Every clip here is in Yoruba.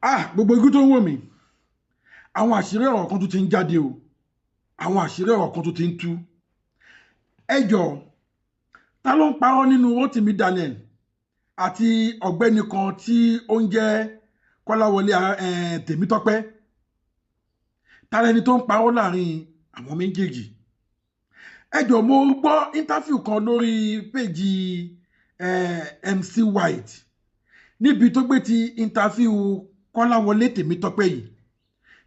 Ah, gbogbo igun tó ń wò mí, àwọn àṣírí ọ̀rọ̀ kan tó ti ń jáde o, àwọn àṣírí ọ̀rọ̀ kan tó ti ń tú. Ẹ jọ̀ọ́, ta ló ń parọ́ nínú Rotimi Daniel àti ọ̀gbẹ́ni kan tí ó ń jẹ́ Kọ́láwọlé Tèmítọ́pẹ́? Ta lẹni tó ń parọ́ láàrin àwọn méjèèjì? Ẹ jọ̀ọ́, mo gbọ́ interview kan lórí péjì MC White níbi tó gbé ti interview Kọ́láwọlé Tèmítọ́pẹ́ yìí,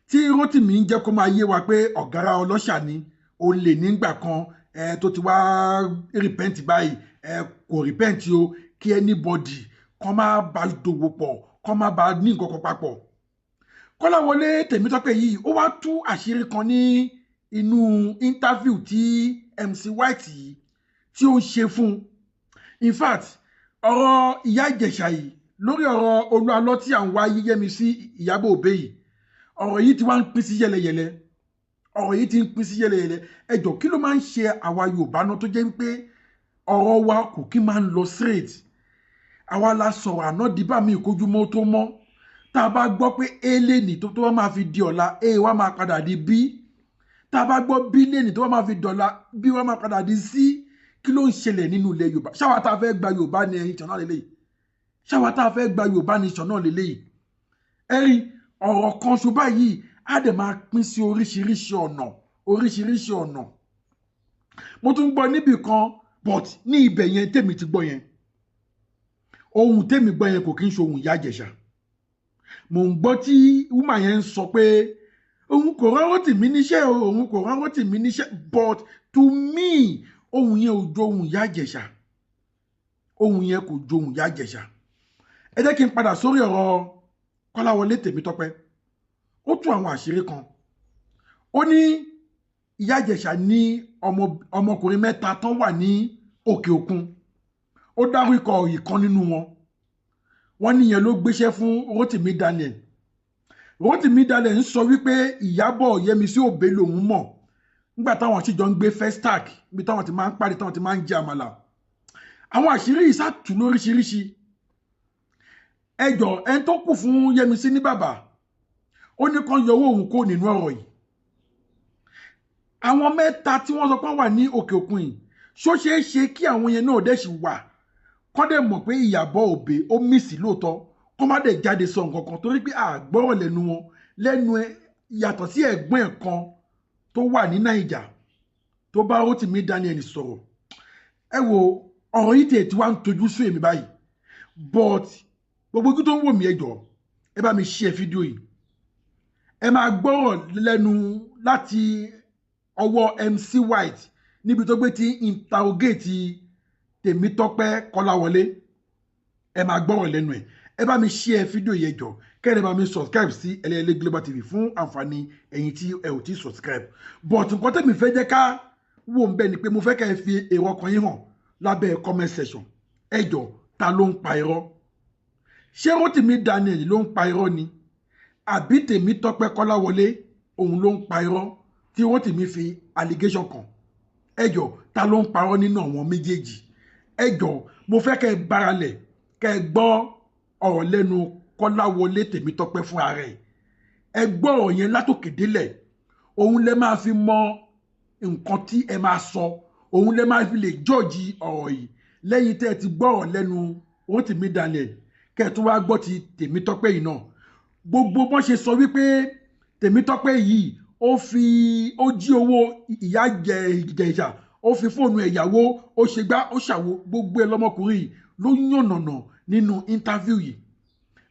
tí Rotimi ń jẹ́ kó máa yé wa pé ọ̀gára ọlọ́ṣà ni, olè nígbà kan tó ti wá repent báyìí. Kò repent o, kí anybody kó má bá dòwò pọ̀, kó má bá ní nǹkan kan papọ̀. Kọ́láwọlé Tèmítọ́pẹ́ yìí, ó wá tú àṣírí kan ní inú interview tí MC White yìí tí ó ń ṣe fún un. In fact, ọ̀rọ̀ Ìyá Ìjẹ̀ṣà yìí lórí ọ̀rọ̀ Olúalọ́ tí à ń wá Yẹ́misí Ìyábọ̀ Òbí yìí, ọ̀rọ̀ yìí ti wá ń pín sí yẹlẹyẹlẹ, ọ̀rọ̀ yìí ti ń pín sí yẹlẹyẹlẹ. Ẹ jọ̀ọ́, kí ló máa ń ṣe àwa Yorùbá náà tó jẹ́ pé ọ̀rọ̀ wa kò kí máa ń lọ straight? Àwa la sọ̀rọ̀ àná di bá mi ìkójúmọ́ tó mọ́. Tá a bá gbọ́ pé A lẹ́nì, tó bá máa fi di ọ̀la, A wá máa padà di B. Tá a bá gbọ́ B lẹ́nì, tó bá máa fi dọ̀la, B wá máa padà di C. Kí ló ń ṣẹlẹ̀ nínú ilẹ̀ Yorùbá? Ṣáwa tá a fẹ́ gba Yorùbá ní ẹ̀yìn náà lélẹ́yìí? Ṣáwa tá a fẹ́ gba Yorùbá nation náà lélẹ́yìí? Ẹ rí ọ̀rọ̀ kan ṣo báyìí, á dẹ̀ máa pín sí oríṣiríṣi ọ̀nà, oríṣiríṣi ọ̀nà. Mo tún gbọ́ níbì kan, but ní ibẹ̀ yẹn tèmi ti gbọ́ yẹn, ohun tèmi gbọ́ yẹn kò kí ń ṣe ohun Ìyá Ìjẹ̀ṣà. Mò ń gbọ́ tí woman yẹn ń sọ pé òun kò rán Rótìmí níṣẹ́ o, òun kò rán Rótìmí níṣẹ́, but to me, ohun yẹn ò jọ ohun Ìyá Ìjẹ̀ṣà, ohun yẹn kò jọ ohun Ìyá Ìjẹ̀ṣà. Ẹ jẹ́ kí n padà sórí ọ̀rọ̀ Kọ́láwọlé Tèmítọ́pẹ́. Ó tú àwọn àṣírí kan. Ó ní Ìyá Ìjẹ̀ṣà ní ọmọkùnrin mẹ́ta tán wà ní òkè òkun. Ó dárúkọ ìkan nínú wọn. Wọ́n níyẹn ló gbéṣẹ́ fún Rotimi Daniel. Rotimi Daniel ń sọ wípé Ìyábọ̀ Yẹmisí Òbí lòun mọ̀ nígbà táwọn sì jọ ń gbé Festac, níbi táwọn ti máa ń pàdé, táwọn ti máa ń jẹ àmàlà. Àwọn àṣírí yìí sàtú lóríṣiríṣi. Ẹjọ, ẹni tó kù fún Yẹmisí ní bàbá, ó ní kán yọwọ́ òun kó nínú ọ̀rọ̀ yìí. Àwọn mẹ́ta tí wọ́n sọ pé wọ́n wà ní òkè òkun yìí, ṣó ṣeé ṣe kí àwọn yẹn náà dẹ̀ sì wà, kán dẹ̀ mọ̀ pé Ìyábọ̀ Òbí ó miss lóòótọ́, kán má dẹ̀ jáde sọ nǹkan kan, torí pé àgbọ́rọ̀ lẹ́nu wọn lẹ́nu ẹ, yàtọ̀ sí ẹ̀gbọ́n ẹ̀ kan tó wà ní Naija tó bá Rotimi Daniel sọ̀rọ̀? Ẹ wo ọ̀rọ̀ yìí tẹ̀ tí wàá ń tojú sú èmi báyìí, but gbogbo ojú tó ń wò mí, ẹ jọ̀ọ́, ẹ bá mi share fídíò yìí. Ẹ máa gbọ́rọ̀ lẹ́nu láti ọwọ́ MC White níbi tó gbé ti interrogate Tèmítọ́pẹ́ Kọ́láwọlé. Ẹ máa gbọ́rọ̀ lẹ́nu ẹ̀. Ẹ bá mi share fídíò yìí, ẹ jọ̀ọ́, kẹ́rin bá mi subscribe sí Ẹlẹ́yẹlé Global TV fún àǹfààní ẹ̀yin tí ẹ ò tí subscribe. But nǹkan tẹ̀mí fẹ́ jẹ́ ká wò ń bẹ́ ni pé mo fẹ́ kẹ́ ẹ fi èrò ọkàn yín hàn lábẹ́ comment section. Ẹ jọ̀ọ́, ta ló ń pa irọ́? Ṣé Rotimi Daniel ló ń pa irọ́ ni, àbí Tèmítọ́pẹ́ Kọ́láwọlé òun ló ń pa irọ́ tí Rotimi fi allegation kàn? Ẹ jọ̀ọ́, ta ló ń parọ́ nínú àwọn méjèèjì? Ẹ jọ̀ọ́, mo fẹ́ kẹ́ ẹ baralẹ̀, kẹ́ ẹ gbọ́ ọ̀rọ̀ lẹ́nu Kọ́láwọlé Tèmítọ́pẹ́ fún ara ẹ̀. Ẹ gbọ́ ọ̀rọ̀ yẹn látòkè délẹ̀. Òun lẹ máa fi mọ nǹkan tí ẹ máa sọ, òun lẹ máa fi lè jọ́ọ̀jì ọ̀rọ̀ yìí. Lẹ́yìn tẹ́ ẹ ti gbọ́ ọ̀rọ̀ lẹ́nu Rotimi Daniel, kẹ́ ẹ tún wá gbọ́ ti Tèmítọ́pẹ́ yìí náà. Gbogbo bọ́n ṣe sọ wípé Tèmítọ́pẹ́ yìí ó fi ó jí owó Ìyá Ìjẹ̀ṣà, ó fi fóònù ẹ̀yàwó, ó ṣe gbá, ó ṣàwo, gbogbo ẹ̀ lọ́mọkùnrin yìí ló yànnànà nínú interview yìí.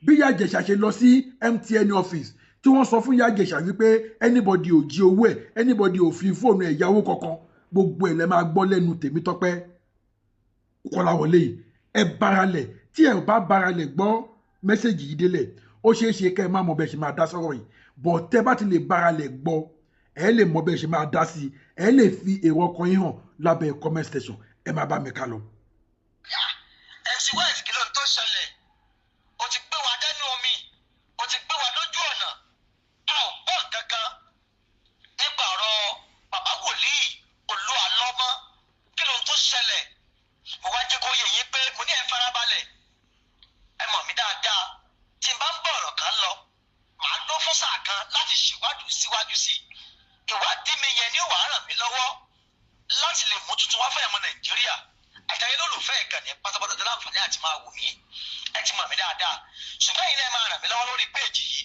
Bí Ìyá Ìjẹ̀ṣà ṣe lọ sí MTN office, tí wọ́n sọ fún Ìyá Ìjẹ̀ṣà wípé anybody ò jí owó ẹ̀, anybody ò fi fóònù ẹ̀yàwó kankan, gbogbo ẹ̀ lẹ́ máa gbọ́ lẹ́nu Tèmítọ́pẹ́ Kọ́láwọlé yìí. Ẹ baralẹ̀. Tí ẹ bá baralẹ̀ gbọ́ message yìí délẹ̀, ó ṣeé ṣe kẹ́ ẹ má mọ bẹ́ẹ̀ ṣe máa dá sọ́rọ̀ yìí, but tẹ́ bá ti lè baralẹ̀ gbọ́, ẹ lè mọ bẹ́ẹ̀ ṣe máa dá sí i, ẹ lè fi èrò ọkàn yín hàn lábẹ́ comment section. Ẹ máa bá mi ká lọ. MC White, kí ló ń tó ṣẹlẹ̀? O ti gbé wa dẹ́nu omi, o ti gbé wa lójú ọ̀nà, a ò gbọ́ nǹkan kan nípa ọ̀rọ̀ bàbá wòlíì Olúalọ́mọ. Kí ló ń tó ṣẹlẹ̀? Mo wá jẹ́ kó yé yín pé mo ní ẹ farabalẹ̀, ẹ mọ̀ mí dáadáa, tí n bá ń bọ̀ ọ̀rọ̀ kan lọ. láti ṣèwádìí síwájú sí i. Ìwádìí mi yẹn ni ó wàá ràn mí lọ́wọ́ láti lè mú tuntun wá fún ẹ̀mọ Nàìjíríà àtàyè lólùfẹ́ ìkànnì pátápátá tó láǹfààní àti máa wò mí. Ẹ ti mọ̀ mí dáadáa, ṣùgbọ́n ẹ̀yin náà máa ràn mí lọ́wọ́ lórí péèjì yìí.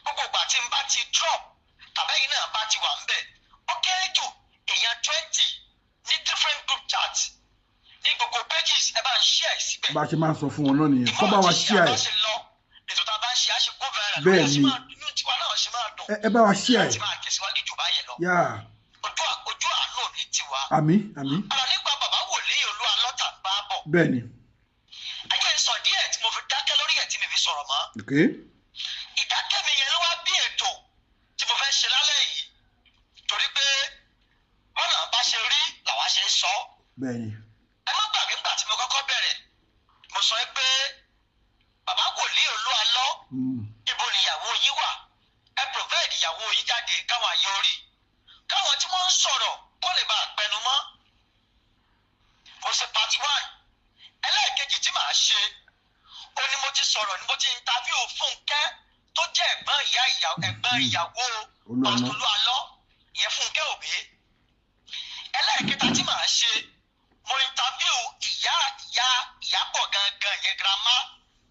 Gbogbo ìgbà tí n bá ti drop tàbí ẹ̀yin náà bá ti wà ń bẹ̀, ó kéré jù èèyàn 20 ní different group chat ní gbogbo pages, ẹ bá ń share síbẹ̀. Bá a ṣe máa ń sọ fún wọn náà nìyẹn, kọ́ bá wa share ẹ̀. Ṣe lọ ètò tá a bá ń ṣe, á ṣe kó viral. Bẹ́ẹ̀ lórí ni. Inú tiwa náà ṣe máa dùn Ẹ bá wa share láti ẹ̀. máa tẹ̀síwájú jù báyẹn lọ. Yá. Ojú àánú ò ní tiwa. Àmín, àmín. Ọ̀rọ̀ nípa bàbá wòlíì Olú Alọ́ tá ń bá bọ̀. Bẹ́ẹ̀ ni. Ẹ jẹ́ n sọ díẹ̀ tí mo fi dákẹ́ lórí ẹ̀ tí mi fi sọ̀rọ̀ mọ́. Ìdákẹ́ mi yẹn ló wá bí ètò tí mo fẹ́ ṣe lálẹ́ yìí, torí pé bọ́nà bá ṣe rí làwa ṣe ń sọ. Bẹ́ẹ̀ ni. Ẹ má gbàgbé, nígbà tí mo kọ́kọ́ bẹ̀rẹ̀, mo sọ pé bàbá wòlíì Olú Alọ́, ibo ni ìyàwó yín wà? Ẹ provide ìyàwó yín jáde káwọn ayé orí, káwọn tí wọ́n ń sọ̀rọ̀ kó lè bá a pẹnu mọ́. Mo ṣe part one. Ẹlẹ́ẹ̀kejì tí màá ṣe ó ní mo ti sọ̀rọ̀ ní mo ti interview Fúnkẹ́ tó jẹ́ ẹ̀gbọ́n ìyá ìyàwó, ẹ̀gbọ́n ìyàwó Olú Alọ́. Pásítọ̀ Olú Alọ́, ìyẹn Fúnkẹ́ Òbí. Ẹlẹ́ẹ̀kẹta tí màá ṣe, mo interview ìyá ìyá Ìyábọ̀ gangan, ìyẹn grandma,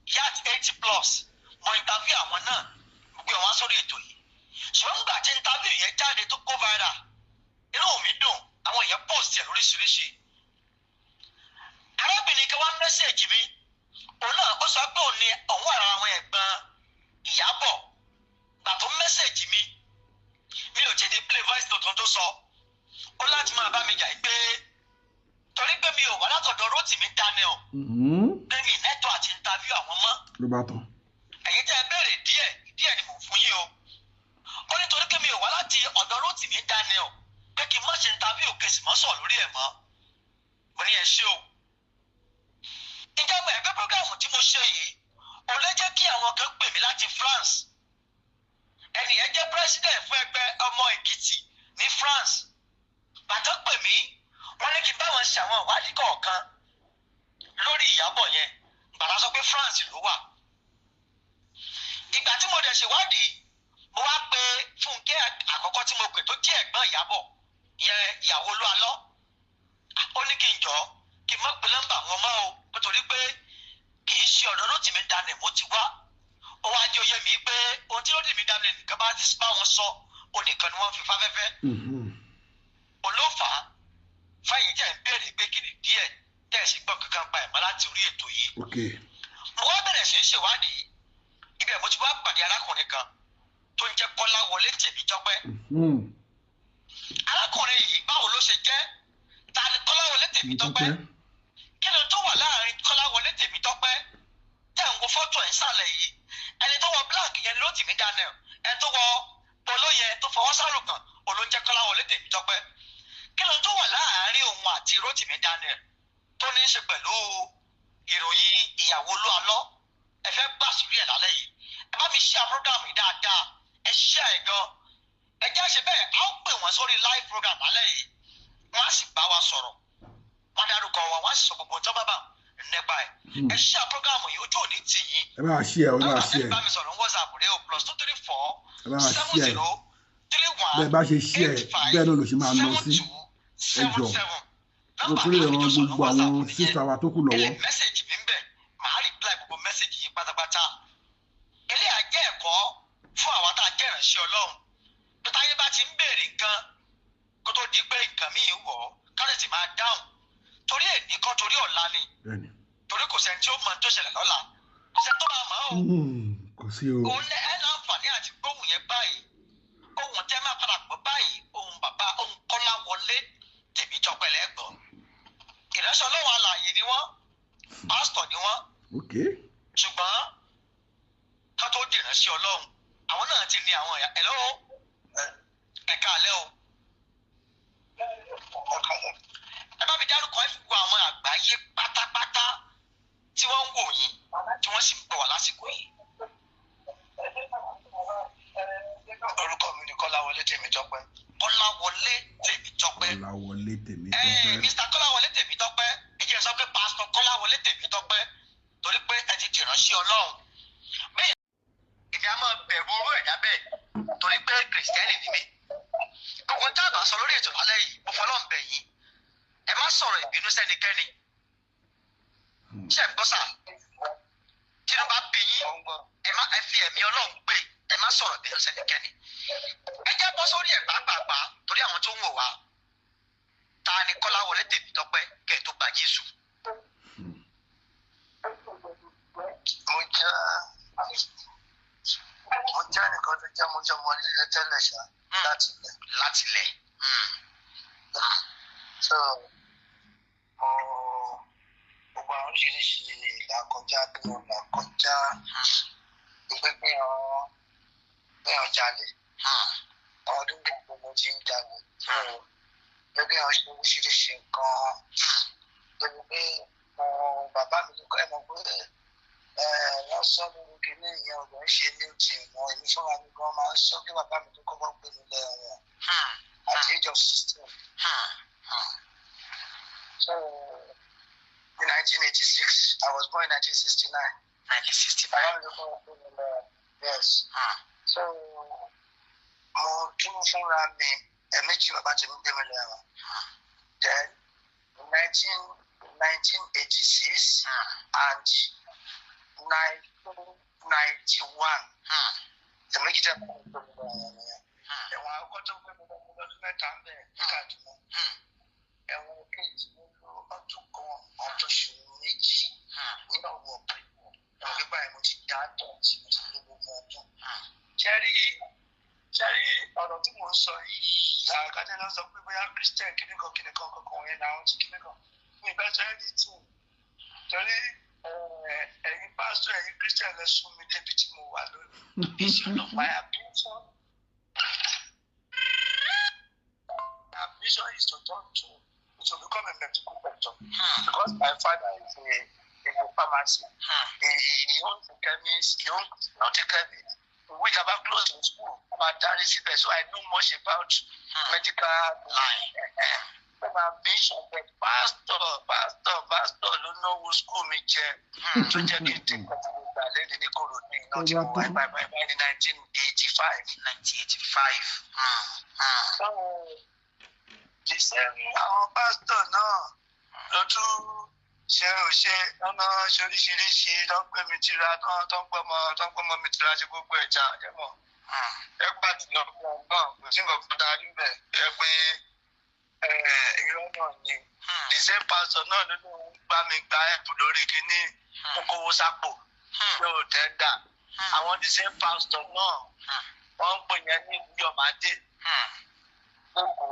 ìyá àti 80+. Mo interview àwọn náà, gbogbo wọn sórí ètò yìí. Ṣùgbọ́n nígbà tí interview yẹn jáde tó go viral, inú mi dùn, àwọn èèyàn post ẹ̀ lóríṣiríṣi. Arábìnrin kan wá message mi, òun náà ó sọ pé òun ni òun wà lára àwọn ẹ̀gbọ́n Ìyábọ̀. Gbà tó message mi, mi ò tí ì ní play voice note tó sọ, ó láti máa bá mi jà pé torí pé mi ò wá látọ̀dọ̀ Rótìmí Daniel, pé mi nẹ́tọ̀ àti interview àwọn mọ́. Ló bá tán. Ẹ̀yin tẹ́ ẹ béèrè díẹ̀ díẹ̀ ni mò ń fún yín o. Ó ní torí pé mi ò wá láti ọ̀dọ̀ Rótìmí Daniel, pé kí n má ṣe interview, kí n sì má sọ̀rọ̀ lórí ẹ̀ mọ́. Mo ní ẹ ṣé o. Ǹjẹ́ mo ẹgbẹ́ program tí mo ṣe yìí ò lè jẹ́ kí àwọn kan pè mí láti France? Ẹnì yẹn jẹ́ president fún ẹgbẹ́ ọmọ Èkìtì ní France. Bàtà pè mí, wọ́n ní kí n bá wọn ṣe àwọn ìwádìí kọ̀ọ̀kan lórí Ìyábọ̀ yẹn. Bàtà sọ pé France ló wà. Ìgbà tí mo dẹ̀ ṣèwádìí, mo wá pe Fúnkẹ́ àkọ́kọ́ tí mo pè tó jẹ́ ẹ̀gbọ́n Ìyábọ̀ yẹn, ìyàwó Olú Alọ́. Ó ní kí n jọ kí n má pe nọ́mbà wọn mọ́ o, nítorí pé kì í ṣe ọ̀dọ̀ Rótìmí Daniel mo ti wá. Ó wá jẹ́ oyé mi pé ohun tí Rótìmí Daniel nìkan bá ti bá wọn sọ, onìkan ni wọ́n fi fáfẹ́fẹ́. Olófà fẹ́yìn tẹ̀ ń béèrè pé kí ni díẹ̀ tẹ̀ sí gbọ́ kankan pa ẹ̀mọ́ láti orí ètò yìí. Mo wá bẹ̀rẹ̀ sí í ṣèwádìí. Ibẹ̀ mo ti wá pàdé arákùnrin kan tó ń jẹ́ Kọ́láwọlé Tèmítọ́pẹ́. Arákùnrin yìí, báwo ló ṣe jẹ́? Ta ni Kọ́láwọlé Tèmítọ́pẹ́? Kí ló tó wà láàrin Kọ́láwọlé Tèmítọ́pẹ́ tẹ̀ ń wo fọ́tò ẹ̀ ń sàlẹ̀ yìí? Ẹni tó wọ black yẹn Rótìmí Daniel, ẹni tó wọ polo yẹn tó fọwọ́ sálùkàn olóúnjẹ Kọ́láwọlé Tèmítọ́pẹ́. Kí ló tó wà láàrin òun àti Rótìmí Daniel tó ní í ṣe pẹ̀lú ìròyìn ìyàwó Olú Alọ́? Ẹ fẹ́ gbà sírí ẹ̀ lálẹ́ yìí. Ẹ bá mi share program yìí dáadáa, ẹ share ẹ̀ gan. Ẹ jẹ́ ṣe bẹ́ẹ̀, á ó pè wọ́n sórí live program lálẹ́ yìí, wọ́n á sì bá wa sọ̀rọ̀, wọ́n dárúkọ wọn, wọ́n á sì sọ gbogbo tó bá bà nípa ẹ̀. Ẹ share program yìí, ojú òní tì yín. Ẹ bá wa share, ẹ bá wa share. Ẹ bá mi sọ̀rọ̀ ní WhatsApp rẹ o, +234 Ẹ bá wa seven share. 031 Bẹ́ẹ̀ bá ṣe share, bẹ́ẹ̀ náà ló ṣe máa lọ sí. Ẹ jọ̀ọ́, mo tún lè ran gbogbo àwọn sister wa tó kù lọ́wọ́. Message mi ń bẹ̀, màá reply gbogbo message yìí pátápátá. Eléyà jẹ́ ẹ̀kọ́ fún àwa tá a jẹ́ ìránṣẹ́ Ọlọ́run, tó táyé bá ti ń béèrè nǹkan kó tó di pé nǹkan míì wọ̀ ọ́, ká lè sì máa dáhùn, torí èní kan, torí ọ̀la ni. Bẹ́ẹ̀ni. Torí kò sẹ́ni tí ó mọ tó ṣẹlẹ̀ lọ́la, kò sẹ́ni tó máa mọ̀ ọ́. Kò sí o. Òun lẹ ẹ láǹfààní àti gbóhùn yẹn báyìí. Ohun tẹ́ máa padà gbọ́ báyìí, ohun bàbá, ohun Kọ́láwọlé Tèmítọ́pẹ́ lẹ́gbọ̀n. Ìránṣẹ́ Ọlọ́run alààyè ni wọ́n, pásítọ̀ ni wọ́n. Ṣùgbọ́n ká tó dìránṣẹ́ Ọlọ́run, àwọn náà ti ní àwọn ẹ̀yà. Hello, ẹ káalẹ́ o. Ẹ bá mi dárúkọ ẹ fún àwọn àgbáyé pátápátá tí wọ́n ń wò yín, tí wọ́n sì ń gbọ́ wá lásìkò yìí. Orúkọ mi ni Kọ́láwọlé Tèmítọ́pẹ́. Kọ́láwọlé Tèmítọ́pẹ́. Kọ́láwọlé Tèmítọ́pẹ́. Mr. Kọ́láwọlé Tèmítọ́pẹ́, ẹ jẹ́ sọ pé Pásítọ̀ Kọ́láwọlé Tèmítọ́pẹ́, torí pé ẹ ti dìránṣẹ́ Ọlọ́run. Bẹ́ẹ̀ èmi á máa bẹ̀rù orú ẹ̀dá bẹ́ẹ̀, torí pé Kìrìsìtẹ́nì ni mí. Gbogbo tá a bá sọ lórí ètò lálẹ́ yìí, mo fọlọ́run bẹ̀ yín, ẹ má sọ̀rọ̀ ìbínú sẹ́nikẹ́ni. Ṣé ẹ gbọ́ sà? Tínú bá bí yín, ẹ má, ẹ fi ẹ̀mí Ọlọ́run gbé, ẹ má sọ̀rọ̀ ìbínú sẹ́nikẹ́ni. Ẹ jẹ́ bọ́ sórí ẹ̀ pàápàá torí àwọn tó ń wò wá. Ta ni Kọ́láwọlé Tèmítọ́pẹ́ kẹ́ ẹ̀ tó gba Jésù? Mo jẹ́ nìkan tó jẹ́, mo jẹ́ ọmọ líle tẹ́lẹ̀ ṣá, láti ilẹ̀. Láti ilẹ̀. So mo gbogbo àwọn oríṣiríṣi ìlà kọjá bí mo là kọjá, pé péyàn jalè, ọdún gbogbo mo ti ń jalè. So pé péyàn ṣe oríṣiríṣi nǹkan débi pé mo bàbá mi ló kọ́ ẹ mọ̀ pé wọ́n sọ lórí kìíní ìyẹn ọ̀dọ̀ ń ṣe ní ti ìwọ̀n. Èmi fúnra mi gan máa ń sọ pé bàbá mi tó kọ́kọ́ gbé mi lẹ́wọ̀n at the age of 16. So in 1986, I was born in 1969. 1969. Bàbá mi ló kọ́kọ́ gbé mi lẹ́wọ̀n, yes. So mo tún fúnra mi, ẹ̀ẹ̀mejì bàbá ti ń gbé mi lẹ́wọ̀n. Then in 1986 and 1991, ẹ̀ẹ̀mejì tẹ́ kọ́ gbé mi lẹ́wọ̀n nìyẹn. Ẹ̀wọ̀n àkọ́kọ́ tó gbé mi lọ́wọ́ lọ́dún 3 ń bẹ̀ ní Kaduna. Ẹ̀wọ̀n kejì, mo lò ọdún kan àtọ̀ṣù 2 ní Ọ̀wọ̀ pẹ̀lú. Ẹ̀wọ̀n pípa ẹ̀, mo ti dá tọ̀ tí mo ti lé gbogbo ọdún. Ṣẹ́rí ọ̀rọ̀ tí mò ń sọ yìí, àkàtẹ́ lọ sọ pé bóyá Christian kìnnìkan kìnnìkan kankan yẹn làwọn ti kìnnìkan. Mi ì bá sọ anything torí ẹ̀yin pásítọ̀, ẹ̀yin Christian lẹ sún mi débi tí mo wà lónìí. My ambition is to turn to become a medical doctor because my father is a pharmacy. He owns a chemist, he owns not a chemist. We have close to school, my dad is here, so I know much about medical line. But my ambition, but pastor ló náwó school mi jẹ tó jẹ́ kí n tẹ̀ kọ́ tí mo gbà lẹ́nu ní Kòròdú iná tí mo wáyé báyìí báyìí ní 1985. 1985. So, the same àwọn pásítọ̀ náà ló tún ṣe ò ṣe lọ́nà ṣe oríṣiríṣi tó ń gbé mi tira, tó ń gbọ́mọ mi tira, ṣe gbogbo ẹ̀já ẹ̀mọ́. Ẹ gbàdúrà náà kò sí nǹkan kan darí bẹ̀ ẹ pé irọ́ náà ni. The same pastor náà ló lóun gbá mi gba ẹ̀pù lórí kínní kókówó sápò yóò tẹ́ndà. Àwọn the same pastor náà, wọ́n ń pè yẹn ní ìlú Yọ̀mádé lóko.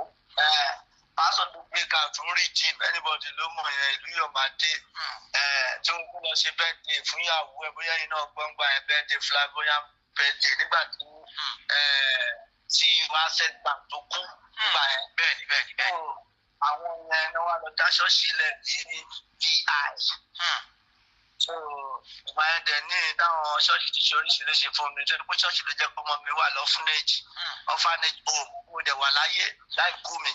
Pásítọ̀ tó gbé ká tún rí jim, anybody ló mọ̀ yẹn, ìlú Yọ̀mádé, tó ń lọ ṣe birthday fún ìyàwó ẹ̀, bóyá iná gbọ́ngbà ẹ̀, birthday flamboyant birthday nígbà tí tí Access Bank tó kú nígbà yẹn. Bẹ́ẹ̀ni, bẹ́ẹ̀ni, bẹ́ẹ̀ni. Àwọn yẹn ni wọ́n lọ dá ṣọ́ọ̀ṣì lẹ̀ ní VI. So ìgbà yẹn dẹ̀ ní táwọn ṣọ́ọ̀ṣì ti ṣe oríṣiríṣi fún mi, tó ní pé ṣọ́ọ̀ṣì ló jẹ́ pé ọmọ mi wà lọ́fúnẹ́jì, orphanage home. Mo dẹ̀ wà láyé láì kú mi,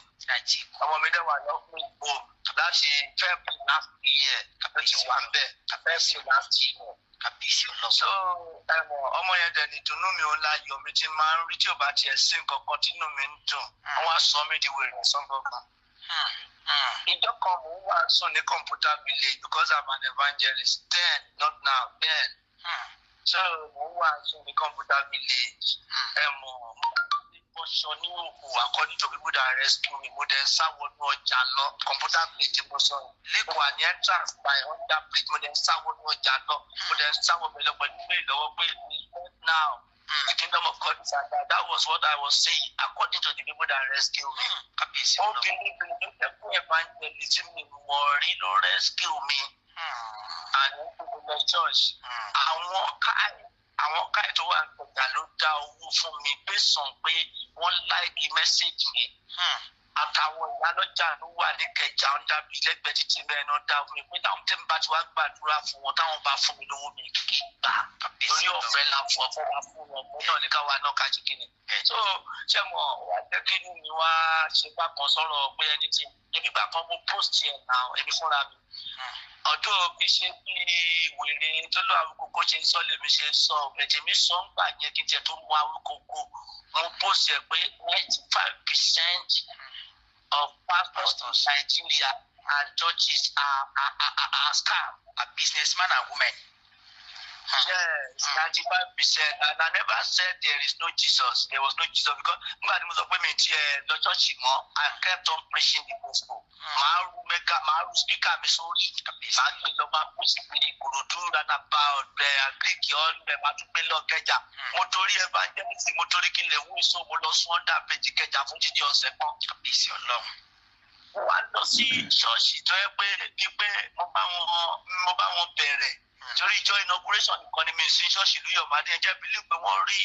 ọmọ mi dẹ̀ wà lọ́fúnẹ́jì home láti February last year ló ti wà ń bẹ̀, February last year. Kàbíyèsí Ọlọ́run. So ẹ̀mọ̀ ọmọ yẹn dẹ̀ ní ìdùnnú mi, òun láyọ̀ mi tí máa ń rí tí ò bá tiẹ̀ sí nǹkan kan tínú mi ń dùn. Wọ́n á sọ mí di wèrè sọ́gbọ̀ngàn. Ìjọ kan mò ń wá sùn ní Computer Village because I'm an evangelist then, not now, then. So mò ń wá sùn ní Computer Village, ẹ̀mọ̀ bọ́ṣọ ní òkú, according to people that rescue me, mo dẹ̀ ń sá wọnú ọjà lọ. Computer Village mo sọ, lẹ́kọ̀ọ́ àní entrance by under bridge. Mo dẹ̀ ń sá wọnú ọjà lọ, mo dẹ̀ ń sá wọ bẹ̀rẹ̀ pẹ̀lú pé ìlọ́wọ́ pé now the kingdom of God is at that. That was what I was saying according to the people that rescue me. Kàbíyèsí Ọlọ́run. Obìnrin ló jẹ́ fún evangelist mi mọ̀ rí ló rescue mi and wọ́n lọ church. Àwọn káì tó wà nígbà ló dá owó fún mi based on pé wọ́n like message mi. Àtàwọn ìyálọ́jà ló wà ní Kẹjà ń dàbí lẹ́gbẹ̀ẹ́ títí bẹ́ẹ̀ náà dá fún mi pé táwọn tí ń bá ti wá gbàdúrà fún wọn, táwọn bá fún mi lówó, mi kì í gbà torí ọ̀fẹ́ la fún, ọ̀fẹ́ la fún wọn, ọ̀fẹ́ náà ní káwa náà ká ṣe kíni. So ṣé mo wá jẹ́ kí inú mi wá ṣe bákan sọ̀rọ̀ pé ẹni tí èmi gbà kan mo post yẹn náà, èmi fúnra mi. Ọdún kì í ṣe bí wèrè tó lọ Awíkókó ṣe ń sọ lèmi ṣe ń sọ. Ẹ̀jẹ̀ mi sọ ń gbà yẹn kí n tiẹ̀ tó mú Awíkókó. Mo post ẹ̀ pé 95% of pastors in Nigeria and churches are scam. A businessman and women. Yes, 95%. And I never said there is no Jesus. There was no Jesus because nígbà tí mo sọ pé mi ti ẹ̀ lọ church mọ́, I kept on preaching the gospel. Màá ru mẹ́ka, màá ru speaker mi sórí. Màá gbé lọ, máa kú sí kiri Ìkòròdú, roundabout, ẹ̀ Agric, ọ̀lẹ̀, màá tún gbé lọ Kẹjà. Mo torí evangelism, mo torí kí n lè wú ìṣó, mo lọ sún under bridge Kẹjà fún jíjí ọ̀sẹ̀ kan. Kábíyèsí Ọlọ́run. Mo wá lọ sí ṣọ́ọ̀ṣì tó yẹ pé bíi pé mo bá wọn bẹ̀rẹ̀ torí ìjọ inauguration nìkan ni mi sí ṣọ́ọ̀ṣì ìlú Yọ̀mádé. Ẹ jẹ́ believe pé wọ́n rí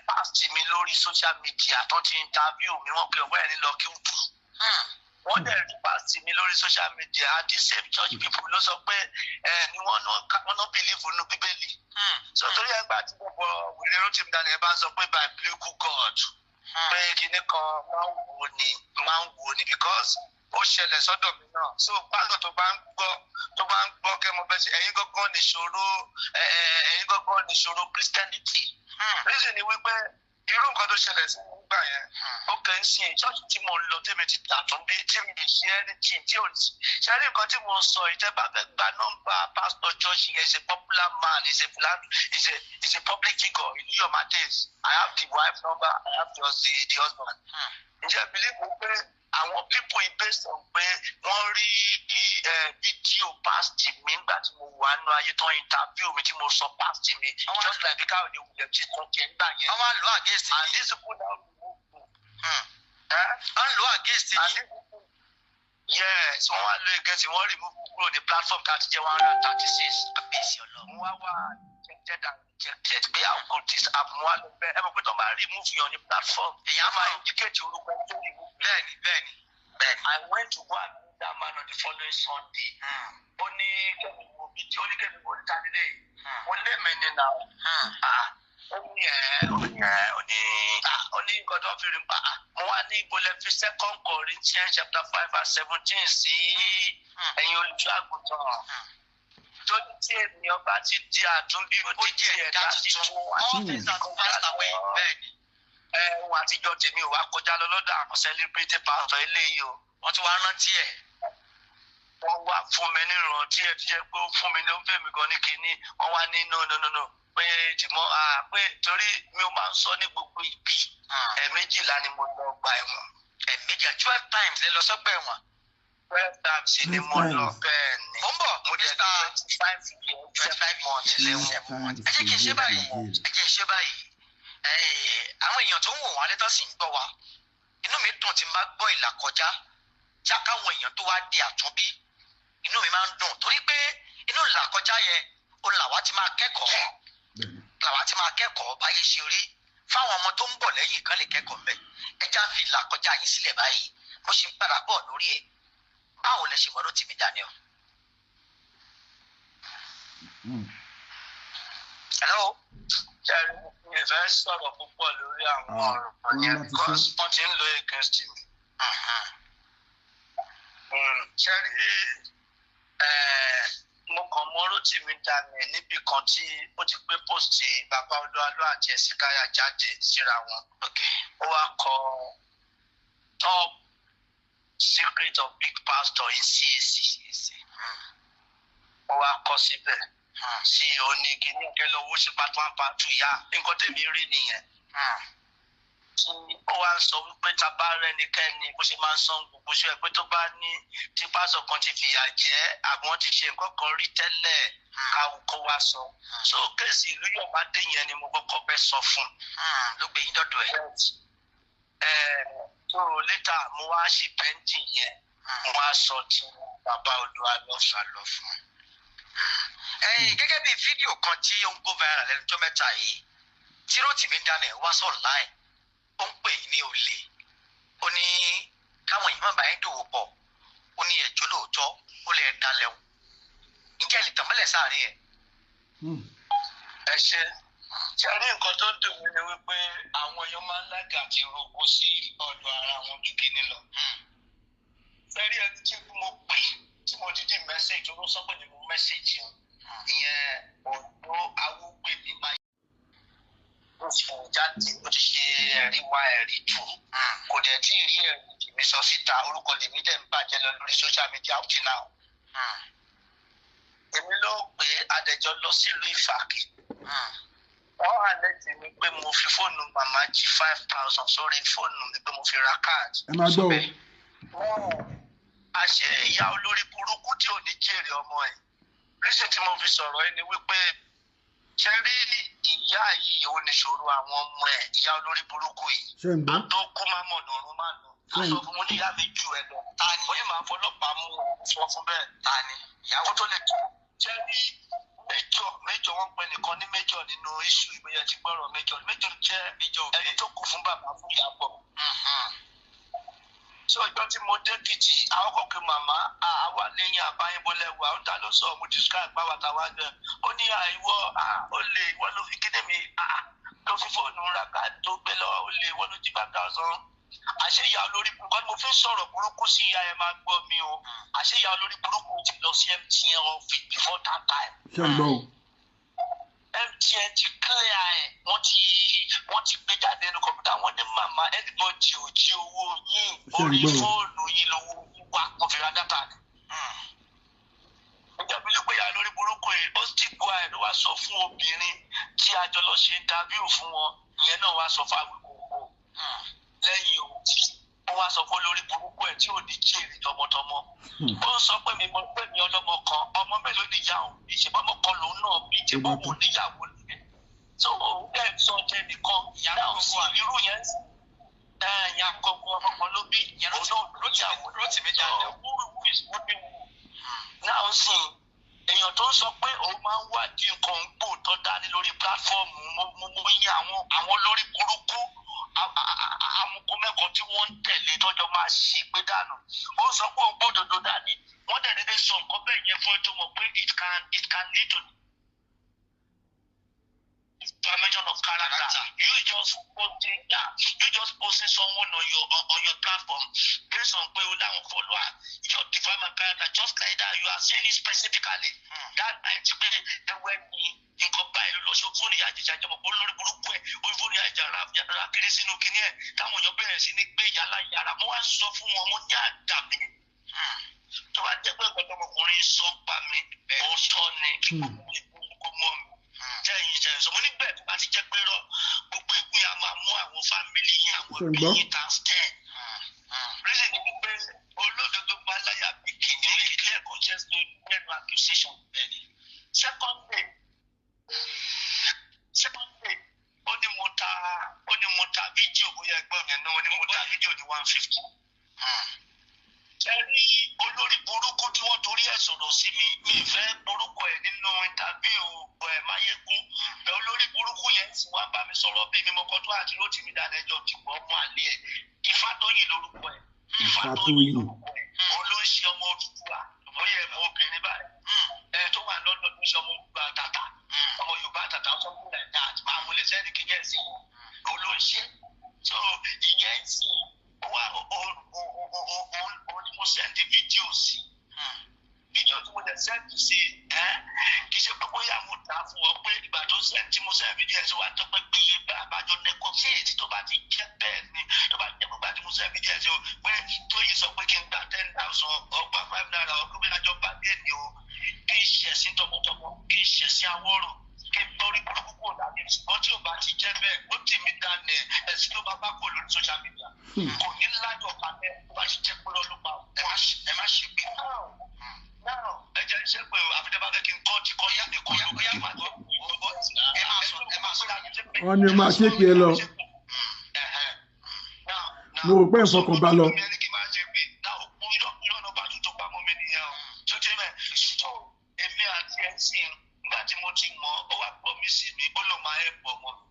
past mi lórí social media tó ti interview mi, wọ́n pe ọ̀wọ́ ẹ̀ ní lọ kí n tù. Wọ́n dẹ̀ rí past mi lórí social media, and the same church people ló sọ pé ni wọ́n náà believe nínú Bíbélì. So torí ẹgbàá tí gbogbo wèrè Rótìmí Daniel bá ń sọ pé biblical God, pé kinní kan máa ń wò ni, máa ń wò ni, because ó ṣẹlẹ̀ sọ́dọ̀ mi náà. So pásítọ̀ tó bá ń gbọ́ kẹ́ mo fẹ́ ṣe, ẹ̀yin gángan nìṣòro, ẹ̀yin gángan nìṣòro Christianity. Reason ni wípé irú nǹkan tó ṣẹlẹ̀ sí mi nígbà yẹn, ó kẹ́ ń sìn ṣọ́ọ̀ṣì tí mo ń lọ, tèmi ti tà tún bí tí mi ṣe anything tí ò ní ṣe rí nǹkan tí mo ń sọ. Ìjẹba fẹ́ gba nọ́mbà pastor church yẹn, is a popular man, is a public figure in Yomi. I have the wife number, I have the husband. Ǹjẹ́ believe pé àwọn people yìí, based on pé wọ́n rí fídíò past mi nígbà tí mo wà nínú ayé tán, interview mi tí mo sọ past mi, just like bí káwọn ènìyàn ti sọ tiẹ̀ nígbà yẹn. Wọ́n wá lò against And yín. these people now Wọ́n lò against and yín. these people, yes, wọ́n wá lo against, wọ́n remove kúrò ní platform tá a ti jẹ́ 136. Kábíyèsí Ọlọ́run. Mo wá wá rejected and rejected pé how could this happen? Wá lọ bẹ́ẹ̀, ẹ mọ̀ pé tó bá remove yàn ní platform, Èèyàn á máa máa indicate orúkọ tó remove. bẹ́ẹ̀ni bẹ́ẹ̀ni bẹ́ẹ̀ni. I went to go and meet that man on the following Sunday. Ó ní kẹ́mi wo bí tí ó ní kẹ́mi wo níta nílé. Mo lé mi ní nà. Ah, ó ní ẹ̀, ó ní ẹ̀, ó ní ah, ó ní nǹkan tó fi rí pa. Ah, mo wá ní ibo lẹ fi Second Corinthians chapter 5 verse 17 sí, ẹ̀yin olùṣọ́ àgùntàn? Tó ní tí ènìyàn bá ti di àtúnbí, ó Ó ti di di ẹ̀dá ẹ̀dá tuntun. tuntun. All things are passed away. Bẹ́ẹ̀ni. Ẹ̀hún àtijọ́ tèmi ò wá kọjá lọ lọ́dọ̀ àwọn celebrity pastor eléyìí o. Wọ́n tún wá rántí ẹ̀. Wọ́n wá fún mi ní ìrántí ẹ̀ tó jẹ́ pé ó fún mi ló ń fẹ́ mi gan ní kinní. Wọ́n wá ní no, no, no, no, pé jìmọ́ à pé torí mi ò máa ń sọ ní gbogbo ibi, 12 ni mo lọ gba ẹ̀wọ̀n. Ẹ̀ẹ̀mejì, 12 times lẹ lọ sọ́gbà ẹ̀wọ̀n. 12 times ni mo lọ, bẹ́ẹ̀ ni. Mo ń bọ̀, Mo dẹ̀ Mr. 25 years 7 months lẹ́wọ̀n. Ẹ jẹ́ kí n ṣe báyìí, ẹ jẹ́ n ṣe báyìí. Àwọn èèyàn tó ń wò wá létọ́ sì ń gbọ́ wa, inú mi dùn tí n bá gbọ́ ìlà kọjá já káwọn èèyàn tó wá di àtúnbí. Inú mi máa ń dùn torí pé inú ìlà kọjá yẹn ó làwa ti máa kẹ́kọ̀ọ́, làwa ti máa kẹ́kọ̀ọ́ báyé ṣe rí, fáwọn ọmọ tó ń bọ̀ lẹ́yìn kan lè kẹ́kọ̀ọ́ mbẹ̀. Ẹ já fi ìlà kọjá yín sílẹ̀ báyìí, mo ṣe ń padà bọ̀ lórí ẹ̀. Báwo lẹ ṣe mọ̀ Rótìmí Daniel? Hello. Ṣẹ́rí, mi ò fẹ́ sọ̀rọ̀ púpọ̀ lórí àwọn Ah, ọ̀rọ̀ yẹn wọ́n láti because ṣe. wọ́n ti ń lo against me. Ṣẹ́rí, mo kàn mọ Rótìmí Daniel níbì kan tí ó ti gbé post bàbá Olúwalú àti Ẹ̀sìnkáyà jáde síra wọn. Ó wá kọ "Top secret of big pastor in CAC". Ó wá kọ síbẹ̀ sí òní kìíní kẹlẹ owó ṣe part one, part two yá. Nǹkan tèmi rí nìyẹn. Tí ó wá ń sọ wípé tá a bá rẹ́nikẹ́ni, bó ṣe máa ń sọ gbogbo ṣe pé tó bá ní tí pásọ̀ kan ti fìyà jẹ, àwọn ti ṣe nǹkan kan rí tẹ́lẹ̀, káwọ́ kó wá sọ. So case ìlú Yọ̀mádé yẹn ni mo kọ́kọ́ fẹ́ sọ fún. Ló gbé yín dọ́dọ̀ ẹ̀. Ẹ so later mo wá ṣì pẹ́ǹtì yẹn, mo wá sọ tí bàbá Olúwa lọ Sá lọ fún un. Ẹ̀yin, gẹ́gẹ́ bí fídíò kan tí ó ń go viral lẹ́nu ọjọ́ mẹ́ta yìí tí Rótìmí Daniel wá sọ̀ láì, ó ń pè ní olè, ó ní káwọn èèyàn má bàa ń dòwò pọ̀, ó ní ẹjọ́ lóòótọ́, ó lè dalẹ̀ o. Ǹjẹ́ ẹ lè tàn mọ́lẹ̀ sáàrin ẹ̀? Ẹ ṣe ṣe rí, nǹkan tó ń dùn mí ni wípé àwọn èèyàn máa ń lágà àti roko sí ọ̀dọ̀ ara wọn ju kíní lọ. Fẹ́rí, ẹni tí mo pè Tí mo dídì message tó ló sọ pé mo message yẹn, ìyẹn Òjó Awógbèmí máa ó ti fò jáde, ó ti ṣe ẹ̀rí wá ẹ̀rí tù, kò dẹ̀ tí ì rí ẹ̀rí tèmi sọ síta. Orúkọ tèmi dẹ̀ ń bàjẹ́ lọ lórí social media up till now. Èmi ló pé adẹjọ́ lọ sílùú Ìfàkì. Wọ́n àlẹ́ mi pé mo fi fóònù màmá jí 5,000 sórí fóònù mi, pé mo fi ra káàdì. Ẹ máa gbọ́ o. Àṣé ìyá olórí burúkú tí ò ní jèrè ọmọ ẹ̀. Reason tí mo fi sọ̀rọ̀ ẹ ni wípé, ṣe rí ìyá yìí, ò ní ṣòro àwọn ọmọ ẹ̀, ìyá olórí burúkú yìí. Ṣé ń gbọ́? Àtó kú má mọ̀ lọ́rùn má lọ. A sọ fún mo ní ìyá mi ju ẹ lọ. Mo ní màá fọlọ́pàá mú un, sọ fún bẹ́ẹ̀. Ìyàwó tó lè tó. Ṣe rí Major, Major, wọ́n pè nìkan ní Major nínú issue ìgbéyàwó tí gbọ́rọ̀ Major. Major jẹ́ ẹni tó kù fún bàbá fún Ìyàbọ̀. So ìjọ tí mo dé Èkìtì, àwọn kò kí màmá àwa lẹ́yìn àbáyébólẹ́wà ó ta ló sọ. Mo describe báwa táwa jẹ. Ó ní àìwọ ó lè ìwọ ló fi kíní mi ló fi fóònù ra káàdì tó gbé lọ, ó lè ìwọ ló jí 5,000. Àṣé ìyá olórí burúkú ni mo fi ń sọ̀rọ̀ burúkú sí ìyá ẹ, máa gbọ́ mi o. Àṣé ìyá olórí burúkú ti lọ sí MTN office before that time. Ṣé ń gbọ́ o? MTN ti clear ẹ̀, wọ́n ti gbé jáde nínú kọ̀m̀pútà. Wọ́n ní màmá, anybody ò jí owó yín. Ṣé ń orí gbọ́ o? Fóònù yín lówó yín wá, wọ́n fi ra data ni. Ìjọba ìlú pé ìyá olórí burúkú yìí, ó sì bu àìlú ló wá sọ fún obìnrin tí a jọ lọ ṣe interview fún wọn. Ìyẹn náà wá sọ fún Awíkonko lẹ́yìn o, ó wá sọ fún olórí burúkú ẹ̀ tí ò ní jèrè tọmọtọmọ. Ó ń sọ pé mi mọ pé mi ọlọ́mọ kan, ọmọ mélòó níyà òun? Ìṣèbọmọ kan lòun náà bí, ìṣèbọmọ níyàwó nìyẹn. So ẹ sọ jẹ nìkan náà sí irú yẹn ẹ̀yìn àkọ́kọ́, ọmọ kan ló bí, òun náà ló níyàwó. Náà sì èèyàn tó ń sọ pé òun máa ń wádìí nǹkan, òun gbòòtọ́ dání lórí platform. Mo yí àwọn lórí burúkú amukumẹ́kọ̀ọ́ tí wọ́n ń tẹ̀lé tọ́jọ́ máa ṣì gbé dànù. Ó sọ pé òun gbódòdó dání, wọ́n dẹ̀ dédé sọ nǹkan bẹ́ẹ̀ yẹn fún ẹ tó mọ̀ pé it can lead to defamation of character. You just posting someone on your platform based on pé o láwọn follower, you defame my character just like that. You are saying it specifically that night pé ẹwẹ́ ni nǹkan báyìí ló lọ ṣe fóònù ìyá àjẹjà jọmọ pé olórí burúkú ẹ orí fóònù ìyá àjẹjà ra kiri sínú kinní ẹ, táwọn èèyàn bẹ̀rẹ̀ sí ní gbé yàrá yàrá. Mo wá ń sọ fún wọn, mo ní àdàbí tó bá jẹ́ pé nǹkan tọmọkùnrin sọ pa mi, ó tọ́ ni kí gbogbo ìkú kó mọ́ mi jẹ́ ìyìn sọ. Mo nígbà tó bá ti jẹ́ pé rọ gbogbo ìpín yẹn a máa mú àwọn family yẹn, àwọn Ṣé ń ẹbí gbọ́? yẹn times 10. Reason ni wípé olódodo máa láyà bí kìnìún, clear conscience to clear no accusation. Secondly, ó ní mo ta fídíò, bóyá ẹgbọ́n yẹn náà, ó ní mo ta fídíò ní 150. Ṣe rí olórí burúkú tí wọ́n torí ẹ̀ sọ̀rọ̀ sí mi, mi ì fẹ́ borúkọ ẹ̀ nínú interview ẹ̀ Máyégún bẹ́ẹ̀. Olórí burúkú yẹn sì wá bá mi sọ̀rọ̀ bí mi mọ́kọ́ tó àti Rótìmí dáná ẹjọ́ ti pọ̀ ọmọ àlẹ́ ẹ̀. Ifátóyìn lórúkọ ẹ̀. Ifátóyìn. Lórúkọ ẹ̀. Òun ló ń ṣe ọmọ Odùduwà, bóyá ẹ̀ mọ obìnrin báyìí ẹ̀ tó wà lọ́dọ̀, tó ń ṣe ọmọ Yorùbá tàtà, ọmọ Yorùbá tàtà, something like that. Máa mo lè sẹ́ni kí yẹn sí, òun ló ń ṣe. So ìyẹn sì wá òun ni mo send fídíò sí. Fídíò tí mo dẹ̀ send sí ẹ́, kì í ṣe pé bóyá mo tà á fún ọ pé ìgbà tó send tí mo send fídíò ẹ̀ sí wa tó pé iye bá àbájọ negotiate. Tó bá ti jẹ́ bẹ́ẹ̀ ni, tó bá jẹ́ pé ìgbà tí mo send fídíò ẹ̀ sí o pé Tóyìn sọ pé kí n gba 10,000, ọgbà 5 naira ọdún bí lájọ bá dé ni o, kí n ṣẹ̀sín tọmọtọmọ, kí n ṣẹ̀sín awọ́rò, kí n borí burúkú kò láyé. Ṣùgbọ́n tí ò bá ti jẹ́ bẹ́ẹ̀, ó tì mí dání ẹ̀sìn tó bá bá kò lórí social media, kò ní láyọ̀ kalẹ̀ tó bá ti jẹ́ pé lọ́lọ́ pa. Ẹ má ṣe pé now, ẹ jẹ́ iṣẹ́ pé àfi tẹ́ bá fẹ́ kí n kọ́ ti kọ́ yá mi kọ́ yá kọ́ yá máa gbọ́. Ẹ máa sọ, ẹ máa sọ. Wọ́n ní o máa ṣépè ẹ lọ. Mo rò pé ẹ̀ ń fọkàn bá lọ. Ẹni kí n máa ṣe pé náà irọ́ irọ́ náà bá tún tó pamọ́ mi nìyẹn o. Tó ti bẹ̀ tó èmi àti ẹ̀ sì nígbà tí mo ti mọ̀, ó wá promise mi, ó lóun máa help ọmọ mi.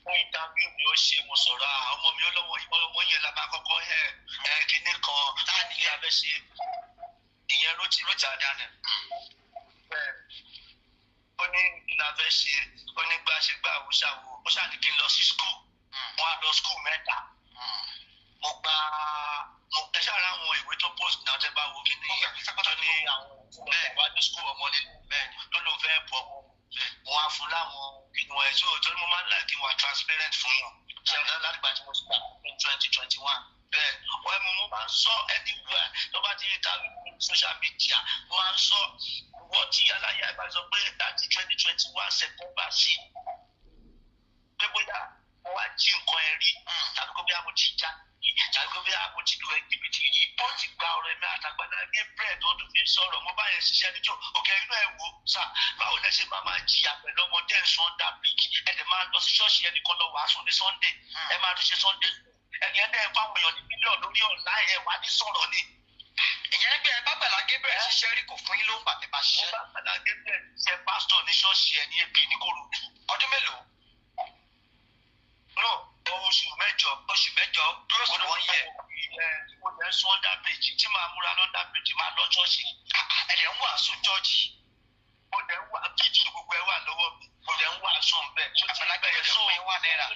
Fún interview mi ó ṣe, mo sọ̀rọ̀ ọmọ mi, ó lọ́wọ́ ọmọ yẹn la máa kọ́kọ́ ẹ̀ ẹ̀ kíní kan táàní abẹ́ ṣe, ìyẹn ló ti rọ́jà dání. Ó ní kí la fẹ́ ṣe, ó ní gbà ṣe gbà ó ṣàwò, ó ṣàní kí n lọ sí school. Wọ́n á lọ school mẹ́ta. Mo gba Ẹ ṣáà ra àwọn ìwé tó post náà, tẹ́ bá wo kí ni tó ní àwọn bẹ́ẹ̀ wá ní school ọmọdé bẹ́ẹ̀ tó ló fẹ́ bọ̀, mo wá fún láwọn ìwọ̀n ẹ̀ tó, torí mo máa ń like kí n wà transparent fún yàn. Ṣe ọ̀dọ́ látìgbà tí mo ti gbà ní 2021 bẹ́ẹ̀ wọ́n mo máa ń sọ anywhere tó bá ti rí ta social media, mo máa ń sọ wọ́n tí aláya ẹ̀ bá sọ pé láti 2021 September sí pé bóyá mo wá jí nǹkan ẹ̀ rí, tàbí kó bóyá mo ti já, tàbí kó bóyá mo ti lù ẹ́ jìbìtì yìí, ó ti gba ọ̀rọ̀ ẹ̀mí àtàgbàlá Gabriel tó tún fi sọ̀rọ̀. Mo bá yẹn ṣiṣẹ́ níjọ́ òkè inú ẹ̀ wò sà, báwo lẹ ṣe máa máa jìyà pẹ̀lú ọmọdé ẹ̀ sùn under bridge, ẹ̀ dẹ̀ máa lọ sí ṣọ́ọ̀ṣì ẹnìkan lọ wàásù ní Sunday, ẹ máa tún ṣe Sunday, ẹni ẹ̀ dẹ̀ fáwọn èèyàn ní mílíọ̀nù lórí ọ̀la, ẹ̀ wá ní sọ̀rọ̀ ni. Ìyẹn ní pé ẹ bá Àgbàlá Gabriel ṣiṣẹ́ rí, kò fún yín ló ń pàtẹ́ bá Mo ṣiṣẹ́. bá Àgbàlá Gabriel ṣe pásítọ̀ ní ṣọ́ọ̀ṣì ẹ̀ ní AP ní Kòròdú. Ọdún mélòó? No, oṣù 8. Oṣù 8, close to one year. Mo lè sún under bridge tí màá múra lọ́ndà bridge, máa lọ ṣọ́ọ̀ṣì. Ẹ̀dẹ̀ ń wàásù chọ́ọ̀chì. Mo lè wà fídíò, gbogbo ẹ̀ wà lọ́wọ́ mi. Mo lè ń wàásù bẹ́ẹ̀. Àgbàlá Gabriel fún yín ₦1?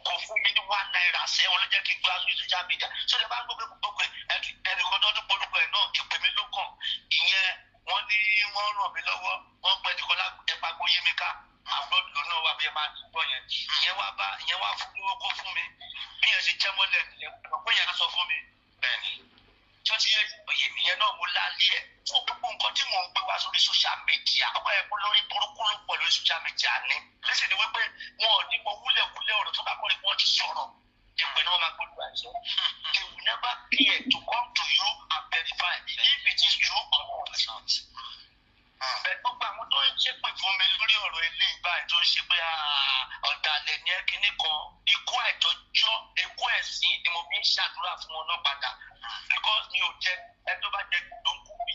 Kò fún mi ní ₦1 sẹ́wọ̀n ló jẹ́ kí n gbá lórí social media. Ṣé ẹ bá gbọ́ pé gbogbo ẹnìkan tó tún polúkọ ẹ̀ náà ìpè mí ló kàn. Ìyẹn wọ́n ní wọ́n ràn mí lọ́wọ́, wọ́n pẹ́ nìkan ẹ̀pàgbọ́ yé mi ká. Abroad ló náà wà bí ẹ máa ti gbọ́ yẹn. Ìyẹn wá bá ìyẹn wá fún lówó kó fún mi. Bí yẹn ṣe jẹ́ mọ́lẹ̀ nìyẹn, pé yẹn sọ fún mi. Bẹ́ẹ̀ni. Ṣọ́ọ́tì yẹn Ó yé mi. ìyẹn náà mo lálé ẹ̀. Fún gbogbo nǹkan tí mò ń gbé wá sórí social media, ọkọ ẹ̀ kó lórí burúkú ló pọ̀ lórí social media ni. Lẹ́sìn ni wípé wọn ò ní mọ wúlẹ̀wúlẹ̀ ọ̀rọ̀ tó bá kọ́ ni wọ́n ti sọ̀rọ̀. Ìpè ni wọ́n máa gbódò àìsàn. They will never care to come to you and verify if it is true or not. Bẹ́ẹ̀ gbogbo àwọn tó ń ṣépè fún mi lórí ọ̀rọ̀ ilé ìbáyìí, tó ń ṣe pé ọ̀dàlẹ̀ ní ẹ́kíní kan, ikú àìtọ́jọ́, ikú ẹ̀sín ni mo fi ń ṣàdúrà fún wọn náà padà, because mi ò jẹ ẹni tó bá jẹ ló ń kú mi.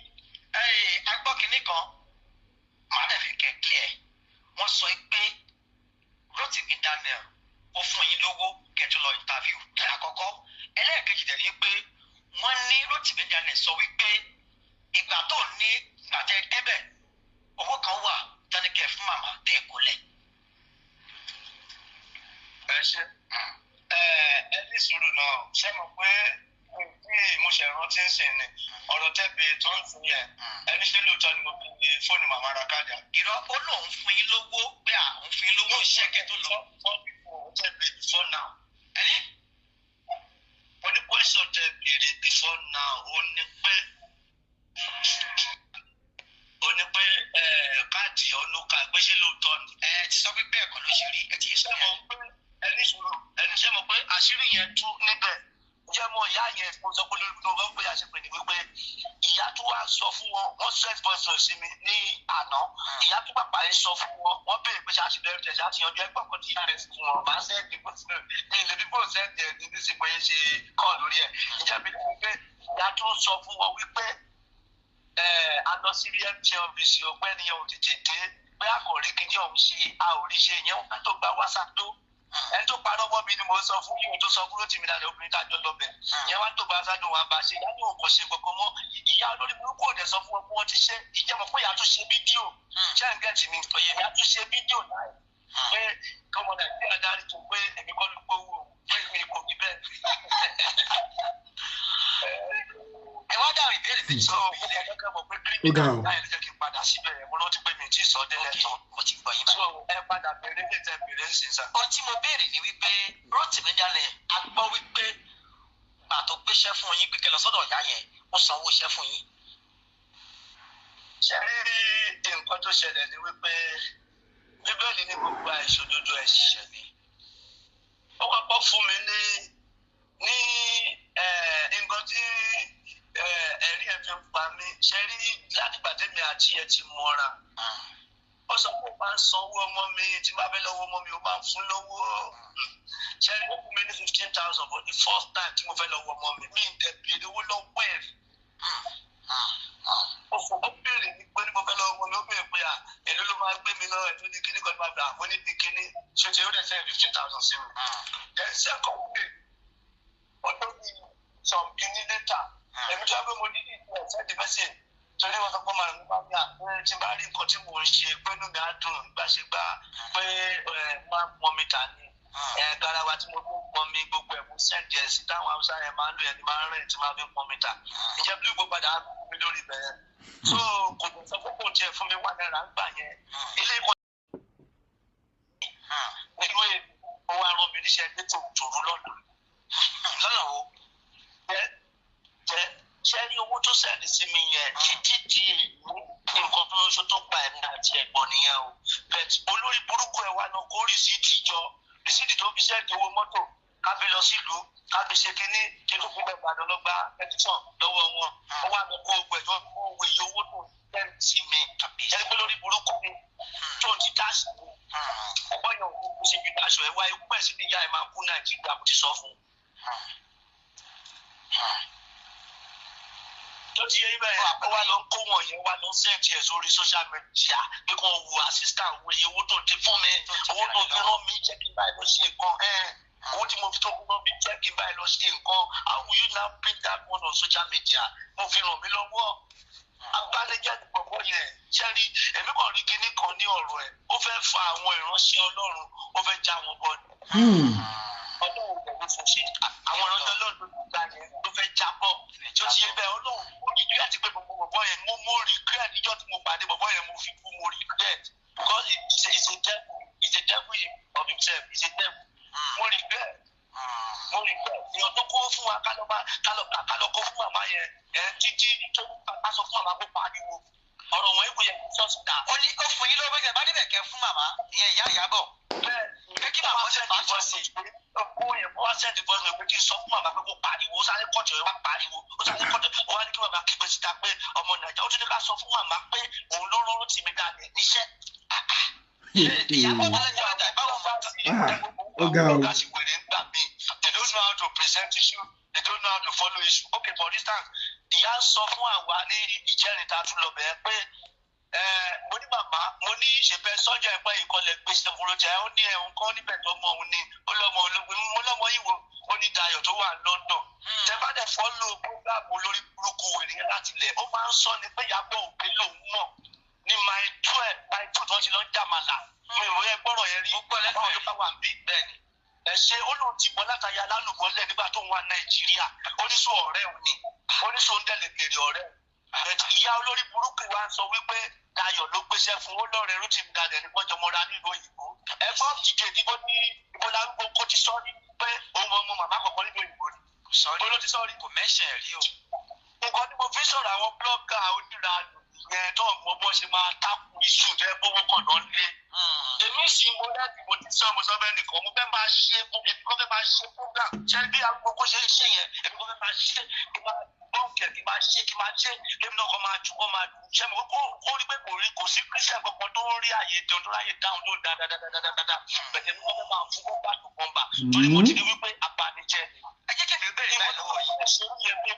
A gbọ́ kinní kan, màá dẹ̀ fi kẹ̀ clear. Wọ́n sọ pé Rotimi Daniel ó fún yín lówó kẹ́ tó lọ interview àkọ́kọ́. Ẹlẹ́ẹ̀kejì dẹ̀ ni pé wọ́n ní Rotimi Daniel sọ wípé ìgbà tó ní ìgbà tẹ́ débẹ̀, owó kan wà tánikẹ́ fún màmá tẹ́ kó lẹ̀. Ẹ ṣe, ẹ ní sùúrù náà. Ṣé mo pé bí mo ṣe rántí ń sìn ni ọ̀rọ̀ tẹ́bi tó ń sìn yẹn, ẹni ṣé lóòótọ́ ni mo fi ní fóònù màmá ra káàdì àbí? Irọ́, ó lóun fún yín lówó pé àwọn fún yín lówó iṣẹ́ kẹ́ tó lọ. Tẹ́bi before now. Ẹni Mo ní question tẹ́ béèrè before now, ó ní pé káàdì ọ̀nù ká pé ṣé lóòótọ́ ni. Ẹ ti sọ pé bẹ́ẹ̀ kọ́ ló ṣe rí, ẹ ti sọ. Ṣé mo pé ẹni sùúrù, ẹni ṣé mo pé àṣírí yẹn tú níbẹ̀? Ǹjẹ́ mo ìyá yẹn mo sọ pé lórí gbogbo wọn pé a ṣe pè ní wípé ìyá tó wá sọ fún wọn, wọ́n send voice note sí mi ní àná. Ìyá tó pàpà yẹn sọ fún wọn, wọ́n béèrè pé ṣáà ti bẹ̀rẹ̀ tẹ̀, ṣáà ti yanjú ẹgbẹ́ kan tí ìyá rẹ̀ fún wọn. Màá send voice note ní ilé bí fóònù send ẹ̀ ní ní sípò yẹn ṣe kọ́ lórí ẹ̀. Ǹjẹ́ mi ní wípé ìyá tó sọ fún wọn wípé a lọ sí MTN office, ọgbẹ́ni yẹn ò tètè dé, pé a kò rí kíní ọ̀hún ṣe, a ò rí ṣe. Ìyẹn wọn tó gba WhatsApp tó ẹni tó parọ́ mọ́ mi ni mo sọ fún yín, tó sọ fún Rótìmí dáadáa, obìnrin tá a jọ lọ bẹ̀. Ìyẹn wá tó gba aṣáájú wọn bá ṣe, ìyá ní òun kò ṣe kankan mọ́. Ìyá olórí burúkú ò dẹ̀ sọ fún wọn pé wọ́n ti ṣe. Ìjẹ́ mọ̀ pé ìyá tún ṣe fídíò? Ṣé ń get mi? Ìyá tún ṣe fídíò láì pé kọ́mọ Nàìjíríà dárí tó pé èmi kọ́ ló gbówó, pé mi kò ní bẹ́ẹ̀. Ẹ wá dáhùn ìbéèrè méjì. So mo kàn kàn mọ̀ pé Ó ga o. kírímìnà yẹn ló jẹ́ kí n padà síbẹ̀. Mo rántí pé mi ì tí ì sọ délẹ̀ tán. Mo ti gbọ́ yín So báyìí. ẹ padà bèrè lè tẹ bèrè ń sìn sá. Ohun tí mo béèrè ni wípé Rotimi Daniel, a gbọ́ wípé gbà tó gbéṣẹ́ fún yín pé kẹ́ lọ sọ́dọ̀ ìyá yẹn, ó sanwó iṣẹ́ fún yín. Ṣe rí, nǹkan tó ṣẹlẹ̀ ni wípé Bíbélì ní gbogbo àìṣòdodo ẹ̀ṣẹ̀ ni. Ó kọ́kọ́ fún mi ní nǹkan tí ẹ̀rí ẹ̀ fi ń pa mí. Ṣe rí, látìgbà tèmi àti ẹ̀ ti mọ́ra, ó sọ pé ó máa ń sanwó ọmọ mi tí bá fẹ́ lọ́wọ́ ọmọ mi, ó máa ń fún lówó. Ṣe rí, ó fún mi ní 15,000 for the first time tí mo fẹ́ lọ́wọ́ ọmọ mi. Mi ń dẹ̀ bèrè owó lọ́wọ́ ẹ̀. Ó fún, ó béèrè ní pé ní mo fẹ́ lọ́wọ́ ọmọ mi, ó béèrè pé à èló ló máa gbé mi lọ, èló ní kíní kan ní máa gbà mo ní bí kíní ṣé ti ó dẹ̀ sẹ́yìn 15,000 sí mi. Then second day, ó tó bí some kíní later, èmi tó wá pé mo ní ìdí ẹ̀ send message, torí wọn sọ pé màá ní bá mi à pé tí n bá rí nǹkan tí mò ń ṣe pé inú mi á dùn gbàṣẹgbà pé ẹ máa ń pọn mi ta ni ẹ garawa tí mo fi ń pọn. mi gbogbo ẹ̀, mo send ẹ̀ sí táwọn Haúsá yẹn máa ń lò yẹn ní máa ń rìn tí máa fi ń pọn mi ta. Ìjẹ́ bí gbogbo padà á mi lórí ibẹ̀ yẹn. So kò dẹ̀ sọ pé kò tiẹ̀ fún mi ₦1 ń gbà yẹn. Ilé ìkọ́ nínú èmi, ó wá rán mi níṣẹ́ dé tòru lọ́nà. Lọ́nà wo? Jẹ́ jẹ́ ṣé rí owó tó send sí mi yẹn títí di èmi, nǹkan tó ṣe tó gba ẹ̀mí àti ẹ̀gbọ́n nìyẹn o. But olórí burúkú ẹ̀ wá lọ kó receipt jọ, receipt tó fi send owó mọ́tò ká fi lọ sílùú, ká fi ṣe kínní kí ló fi gbàgbọ́ lọ gba petition lọ́wọ́ wọn. Ó wá lọ kó gbẹ̀ tó kó wo iye owó tó send sí mi. Ẹni pé lórí burúkú ni tó ti dáṣì mi. Ọgbọ́n yẹn ò kú síbi dáṣọ ẹ̀ wá ikú ẹ̀ sí ní ìyá ẹ̀ máa kú Nàìjíríà, mo ti sọ fún un. Tó ti yẹ ibẹ̀ yẹn, ó wá lọ ń kó wọn yẹn, wá lọ send ẹ̀ sórí social media pé kò wo assistant, wo iye owó tó ti fún mi, owó tó fi rán mi jẹ́ kí n báyìí lọ ṣe nǹkan ẹ̀, owó tí mo fi tó rán mi jẹ́ kí n báyìí lọ ṣe nǹkan. How will you now bring that one on social media? Mo fi ràn mí lọ́wọ́. Abánijẹ́ ni bọ̀bọ̀ yẹn. Ṣẹ́rí, èmi kàn rí kinní kan ní ọ̀rọ̀ ẹ̀, ó fẹ́ fa àwọn ìránṣẹ́ Ọlọ́run, ó fẹ́ já wọn bọ́ ni. Ọlọ́run kò ní fún ṣe àwọn ìránṣẹ́ Ọlọ́run tó ti gbà yẹn ló fẹ́ jábọ́ tí ó ti yé bẹ́ẹ̀. Ọlọ́run ó regret pé gbogbo bọ̀bọ̀ yẹn, mo regret níjọ́ tí mo pàdé bọ̀bọ̀ yẹn, mo fi kú, mo regret because he's a devil, he's a devil of himself, he's a devil. Mo regret, mo regret. Èèyàn tó kó fún wa, ká lọ bá ká lọ kó fún màmá yẹn ẹ títí tó ká sọ fún màmá kó pariwo ọ̀rọ̀ wọ̀nyí, kò yẹ kó sọ́ọ̀sì dà. Ó ní ó fún yín lọ́wọ́ pé bá débẹ̀ kẹ́ fún màmá ìyẹn, ìyá Ìyábọ̀. Bẹ́ẹ̀. Pé kí màmá ṣe fàá sọ sí. Ó yẹ kó wá send voice note pé kí n sọ fún màmá pé kó pariwo. Ó sáré kọ̀tù ẹ̀ wá pariwo, ó sáré kọ̀tù ó wá ní kí màmá kígbe síta pé ọmọ Nàìjíríà, ó tún ní ká sọ fún màmá pé òun ló rọrùn tì mí dání níṣẹ́. Ìyábọ̀ wà lẹ́nu ọjà ìbáwọ̀ fún Ah, ó ga o. They don't know how to present issue, they don't know how to follow issue. Okay, for instance, ìyá ń sọ fún àwa ní ìjẹrin tá a tún lọ bẹ̀ẹ́ pé ẹ, mo ní màmá, mo ní ìṣèpẹ sọ́jà ìpẹ́ ìkọlẹ̀ gbèsè fúnrọ́jà. Ó ní ẹ̀hún kan níbẹ̀ tó mọ òun ni ó lọ́mọ ológun. Mo lọ́mọ ìwò, ó ní Dayọ̀ tó wà ní London. Tẹ bá dẹ̀ follow program olórí burúkú wèrè yẹn láti lẹ̀, ó máa ń sọ ni pé Ìyábọ̀ Òbí lòun mọ̀ ní mile 12, mile 2 tó ti lọ ń jàmàlà. Mi ò yẹ gbọ́rọ̀ yẹn rí. Mo gbọ́ lẹ́nu Báwo ẹ̀ ló rí. bá wà ń bí? Bẹ́ẹ̀ni. Ẹ ṣe, ó lóun ti bọ́ látàyà lálùbọ́lẹ̀ nígbà tó ń wá Nàìjíríà. Oníṣòwò ọ̀rẹ́ òun ni, oníṣòwò ń dẹ̀ lè bèrè ọ̀rẹ́. But ìyá olórí burúkú wa ń sọ wípé Dayọ̀ ló gbéṣẹ́ fún ó lọ́rẹ̀ Rotimi Daniel ní wọ́n jọ mọ́ra nílùú òyìnbó. Ẹ̀fọ́ dìde níbo ní ibo lárúgbó kó ti sọ ní pé òun ọmọ màmá kọ̀ọ̀kan nílùú òyìnbó ni. Kò sọ rí. Bó ló ti sọ rí? Kò mẹ́sẹ̀ rí o. Nǹkan tí mo fi sọ̀rọ̀, àwọn blogger oníranù yẹn tó mọ bó ṣe máa tákù iṣu tó yẹ kówó kàn náà lé. Èmi sì mo láti mo ti sọ, mo sọ bẹ́ẹ̀ nìkan, mo fẹ́ máa ṣe, èmi kò fẹ́ máa ṣe program ṣe bí agogo ṣe ń ṣe yẹn. Èmi kò fẹ́ máa ṣe kí máa bọ́ǹkì kí máa ṣe kí máa ṣe èmi náà kọ́ máa jù kọ́ máa jù ṣe mo kó kó rí pé kò rí, kò sí Christian kankan tó ń rí àyè tó ń ráyè dáhùn tó dáadáa. Bẹ̀tẹ̀ mi kọ́ fẹ́ máa fún kọ́ńbà tó kọ́ńbà torí mo ti rí wípé abanijẹ́ ni. Ẹ jẹ́ kébì ó béèrè báyìí lọ́wọ́ yìí. Ṣe ń yẹ pé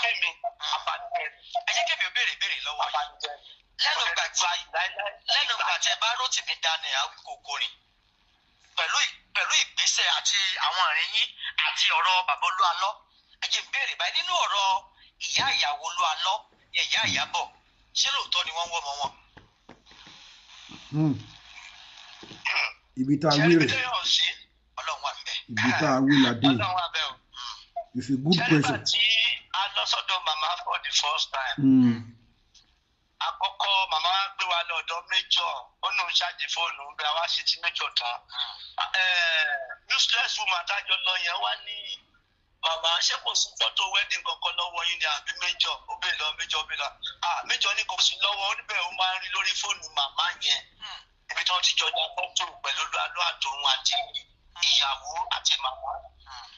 èmi abanijẹ́ ni. Ẹ jẹ́ kébì ó béèrè béèrè lọ́wọ́ yìí. Abanijẹ́ ni. Lẹ́nu ìgbà tí ẹ bá Rótìmí Daniel Awíkòkò rìn pẹ̀lú ìgbésẹ̀ àti àwọn àárín yín àti ọ̀rọ̀ bàbá Olúalọ́, ẹ jẹ́ n béèrè báyìí nínú ọ̀rọ̀ ìyá ìyàwó Olúalọ́, ìyá Ìyábọ̀, ṣé lóòótọ́ ni wọ́n ń wọ́ ọmọ wọn? Ibi tá a Ṣé wí ibi rè. tó yàn sí? Ọlọ́run wà ń bẹ̀. Ibi tá a wí là dé. Ọlọ́run wà bẹ́ẹ̀ o. It's a good Ṣé nígbà question. tí a lọ sọ́dọ̀ màmá for the first time, àkọ́kọ́ màmá wa gbé wa lọ ọ̀dọ̀ major, ó nù ń ṣáàjì fóònù bí a wá ṣe ti major tán. Useless woman tájọ lọ yẹn wá ní, "Màmá, ṣé kò sí fọ́tò wedding kankan lọ́wọ́ yín ni àbí major?" Ó bèèrè lọ major, ó bèèrè lọ, ah, major ní kò sí lọ́wọ́. Ó níbẹ̀ ó máa ń rí lórí fóònù màmá yẹn ibi tí wọ́n ti jọ ya fọ́tò pẹ̀lú Olúalọ́ àtòun àti ìyàwó àti màmá.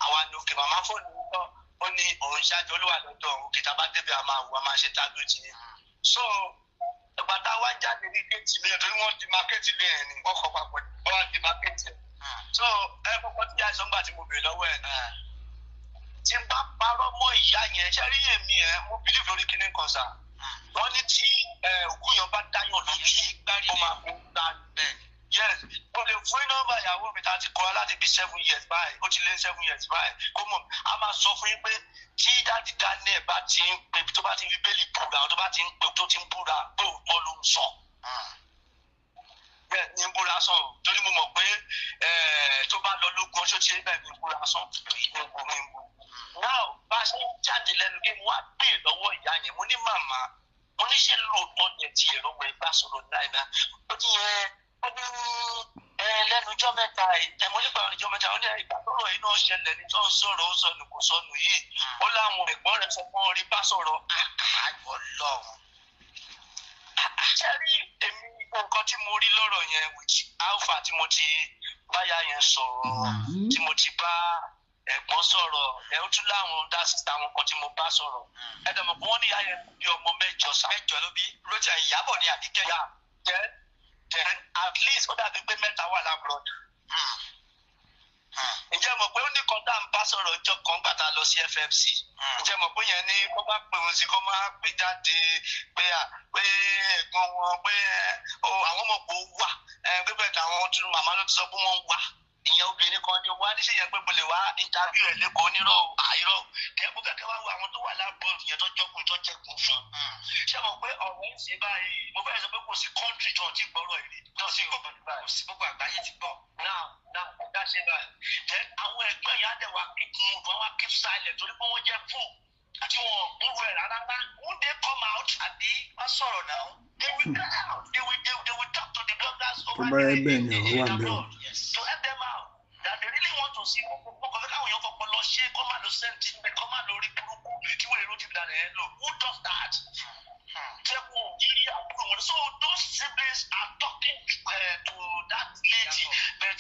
Àwa ní òkè màmá fóònù ń kọ́, ó ní òun ṣáájú olúwa lọ́dọ̀ òun kìtà bá débi a máa wò, a máa ṣe tábìlì yẹn. So ìgbà tá a wá jáde ní géètì mi, torí wọ́n di market lé ẹ̀ ní wọ́n kọ́ papọ̀, wọ́n wá di market ẹ̀. So ẹ kọ́kọ́ tí ìyá ìsọ̀ngbà tí mo bèrè lọ́wọ́ ẹ̀ náà, tí n bá parọ́ mọ́ ìyá yẹn, ṣe rí èmi ẹ̀, mo believe lórí kíní kan sà. Wọ́n ní tí òkú yẹn bá dáyàn lójú, ó máa kó gbá. Yes, mo lè fún nọ́mbà ìyàwó mi tá a ti kọ́ láti bí 7 years báyìí, ó ti lé 7 years báyìí. Kó mọ̀, a máa sọ fún yín pé tí Daddy Daniel bá ti ń pè, tó bá ti ń fi bẹ́ẹ̀lì búra, tó bá ti ń pè, tó ti ń búra pé òótọ́ ló ń sọ, bẹ́ẹ̀ ni ń búra sọ o, torí mo mọ̀ pé tó bá bá lọ lógun ọṣọ tí bẹ́ẹ̀ mi kúra sán mi ń bu. Now, bá a ṣe ń jáde lẹ́nu kí mo wá pè lọ́wọ́ ìyá yẹn, mo ní màmá, mo ní ṣe lóòótọ́ yẹn ti ẹ̀rọ wẹ̀ bá sọ̀rọ̀ náírà. Ó ní ẹ, ó ní ẹ lẹ́nu ijọ́ mẹ́ta yìí, ẹ mo nípa ọjọ́ mẹ́ta, ó ní ìgbà tọ́rọ̀ yìí náà ṣẹlẹ̀ ní tó ń sọ̀rọ̀, ó sọnù kò sọnù yìí. Ó láwọn ẹ̀gbọ́n rẹ̀ sọ fún orí bá sọ̀rọ̀ Àwọ̀ lọ́hùn. Ṣe rí èmi, nǹkan tí mo rí lọ́rọ̀ yẹn with alpha tí mo ti báyà yẹn sọ̀rọ̀, tí mo ti bá ẹ̀gbọ́n sọ̀rọ̀, ẹ̀ ó tún láwọn dá síta àwọn kan tí mo bá sọ̀rọ̀. Ẹ dẹ̀ mọ̀ pé wọ́n ní ìyá yẹn bí ọmọ 8 sá. 8 ló bí Rotimi Ìyábọ̀ ní Àbíkẹ́. Yeah, then at least ó dàbí pé 3 wà l'abroad. Ǹjẹ́ mọ̀ pé ó ní kan tá à ń bá sọ̀rọ̀ ọjọ́ kan gbà tá a lọ sí FMC? Ǹjẹ́ mọ̀ pé yẹn ní kó bá pè wọ́n sí kó máa pè jáde pé à pé ẹ̀gbọ́n wọn pé ẹ àwọn ọmọ kò wà ẹ pé bẹ́ẹ̀ táwọn tún màmá ló ti sọ pé wọ́n wà. Ìyẹn obìnrin kan ni wá níṣẹ́ yẹn pé mo lè wá interview ẹ̀ lẹ́kọ̀ọ́ onírọ̀ àìrọ̀. Ẹ mo fẹ́ kẹ́ wá wo àwọn tó wà l'abroad yẹn tó jọ́kùn tó jẹ́kùn fún. Ṣé mo pé ọ̀rọ̀ ń ṣe báyìí? Mo fẹ́ sọ pé kò sí country tó ti gbọ́rọ̀ ìrì. Tó sì gbọ́, kò sí, gbogbo àgbáyé ti gbọ́. Now, now, ọ̀gá ṣe báyìí. Then àwọn ẹ̀gbọ́n yẹn á dẹ̀ wá keep mute, wọ́n wá keep silent torí pé wọ́n jẹ́ fún àti wọn ò gbúrò ẹ̀ rárá. Won't they come out? Àbí wọ́n sọ̀rọ̀ náà. They will come out. They will talk to the bloggers Tó over bá yẹ there bẹ́ẹ̀ ni in ọ̀rọ̀ wà ńbẹ̀ o. abroad. To help them out. That they really want to see wọ́n kàn fẹ́ káwọn èèyàn fọpọ̀ lọ ṣe kọ́ máa lo sentiment, kọ́ máa lo orí burúkú tí wọ́n èrò ti dà rẹ̀ lò. Who does that? Jẹ́wọ́ ìrírí àbúrò wọn. So those siblings are talking to that lady, but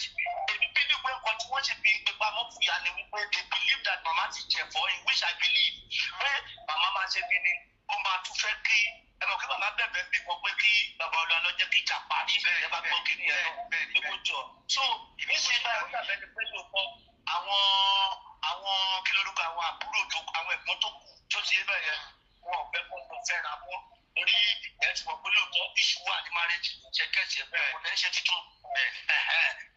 èmi believe pé nǹkan tí wọ́n ṣe fi gbé pamọ́ fún ìyá ni wípé they believe that mama ti jẹ̀fọ́, in which I believe pé màmá máa ṣe bí ni ó máa tún fẹ́ kí ẹ mọ̀ kí màmá bẹ̀bẹ̀ ń bì kan pé kí bàbá ọlọ́wà lọ jẹ́ kí ìjà parí, ẹ bá gbọ́ kí ni ẹ lọ gbogbo jọ. So ìmísí báyìí, ó dàbẹ́ ni pé lóòótọ́ àwọn kí lórúkọ àwọn àbúrò tó àwọn ẹ̀gbọ́n tó kù tó ti yé bẹ́ẹ̀ yẹn, wọn ò fẹ́ kó mo fẹ́ra mọ́ orí ẹ̀ ti mọ̀ pé lóòótọ́ issue wà ní marriage, ṣe kẹ́sì ẹ̀ bẹ́ẹ̀ kò ní ṣe tuntun.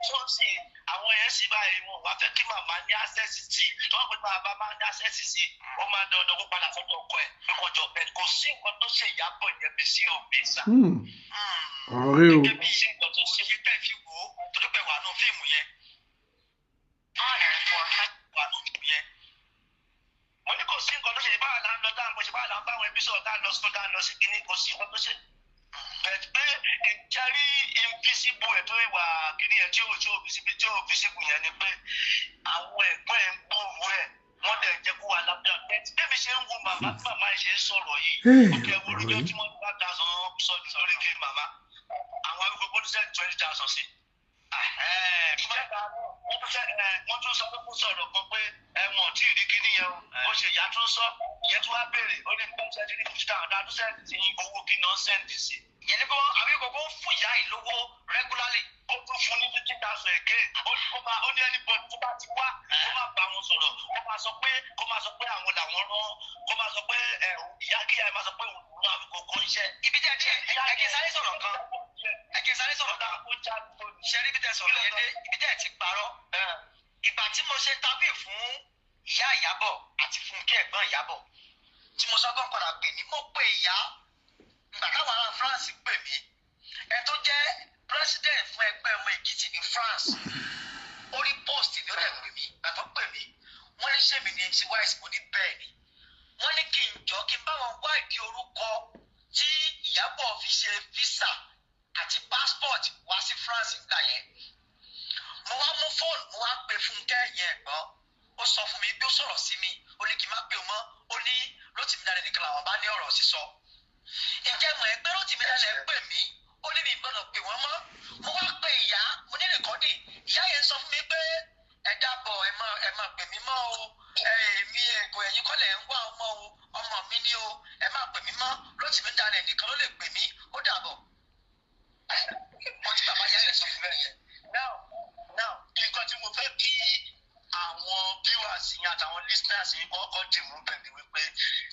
Tó sì àwọn yẹn sì báyìí, wọn wá fẹ́ kí màmá ní access sí, tí wọ́n pè bàbá máa ní access sí, ó máa dandan kó padà sọ́dọ̀ ọkọ ẹ̀ pé kọjọ bẹ́ẹ̀. Kò sí nǹkan tó ṣe Ìyábọ̀ yẹn bí sí òbí sà. Ọ̀rọ̀ rẹ o. Gẹ́gẹ́ bí sí nǹkan tó ṣe Ṣe tẹ́ fi wò ó torí pé wà nù fíìmù yẹn. Wà nù fíìmù yẹn. Mo ní kò sí nǹkan tó ṣe, báwa là ń lọ dáhùn bó ṣe báwa là ń bá àwọn ẹbí sọ̀rọ̀ dáhùn lọ sí dáhùn lọ sí kíní, kò sí nǹkan tó ṣe. Bẹ́ẹ̀ pé ìjẹ́rí invisible ẹ̀ tó ìwà kíní yẹn tí ò visible yẹn ni pé àwọn ẹ̀gbọ́n ẹ̀ ń gbòòrò ẹ̀, wọ́n dẹ̀ jẹ́ kó wà lábẹ́ ẹ̀. Bẹ́ẹ̀ mi ṣe ń wo màmá tí màmá yìí ṣe ń sọ̀rọ̀ yìí, ó kẹ́ wo Ọ̀rọ̀ oríjọ́ yìí. tí wọ́n bá thousand sọ̀rọ̀ lórí kí màmá àwọn arúgbó tó send 20,000 sí. Ìjẹta wọ́n tún sọ pé kó sọ̀rọ̀ kan pé ẹ̀wọ̀n tí ì rí kíní yẹn o. Ó ṣe ìyá tún sọ, ìyẹn tún wá béèrè, ó ní pé ṣe ti rí 50,000 dáa tó send sí owó kí náà send sí. Ìyẹn ni pé àwọn ìkókó ń fún ìyá yìí lówó regularly. Ó tún fún ní 50,000 again. Ó ní kó máa, ó ní anybody tó bá ti wá kó máa bá wọn sọ̀rọ̀, kó máa sọ pé àwọn làwọn rán, kó máa sọ pé ẹ ìyá kíyà ẹ máa sọ pé òun rán Awikonko ń ṣe. Ibi tí ẹ dé, ẹ kí n sáré sọ̀rọ̀ kan. Ẹ kí n sáré sọ̀rọ̀ kan. Ṣé rí ibi tẹ́ sọ̀rọ̀ yẹn dé, ibi tẹ́ ẹ ti parọ́. Ìgbà tí mo ṣe interview fún ìyá Ìyábọ̀ àti Fúnkẹ́ ẹ̀gbọ́n Ìyábọ̀ tí mo sọ gbọ́n padà pè mí, mo pè ìyá ìgbà táwọn ará France pè mí, ẹ tó jẹ́ president fún ẹgbẹ́ ọmọ Èkìtì ní France, orí post ni ó dẹ̀ pè mí. Ìgbà tó pè mí, wọ́n ní ṣé mi ní MC Wise? Mo ní bẹ́ẹ̀ ni. Wọ́n ní kí n jọ kí n bá wọn wá ìdí orúkọ tí Ìyábọ̀ fi ṣe visa àti passport wá sí France nígbà yẹn. Mo wá mú fóònù, mo wá pe Fúnkẹ́ yẹn ẹ̀gbọ́n. Ó sọ fún mi bí ó sọ̀rọ̀ sí mi, ó ní kí n má pè mọ́, ó ní Rótìmí Daniel nìkan làwọn bá ní ọ̀rọ̀ sísọ. Ǹjẹ́ mọ̀ ẹ́ pé Rótìmí Daniel pè mí, ó ní mi gbọ́dọ̀ pè wọ́n mọ́. Mo wá pe ìyá, mo ní record, ìyá yẹn sọ fún mi pé ẹ dábọ̀, ẹ má pè mí mọ́ o, ẹ èmi ẹ̀gọ́ ẹ̀yin kọ́lẹ̀ ń wá ọmọ o, ọmọ mi ni o, ẹ má pè mí mọ́, Rótìmí Daniel nìkan ló lè pè mí, ó dàbọ̀. Wọ́n ti bàbá ìyá yẹn sọ fún mi yẹn. Now, nǹkan tí mo fẹ́ kí àwọn viewers yín àtàwọn listeners yín kọ́kọ́ dì mú bẹ̀ ni wípé,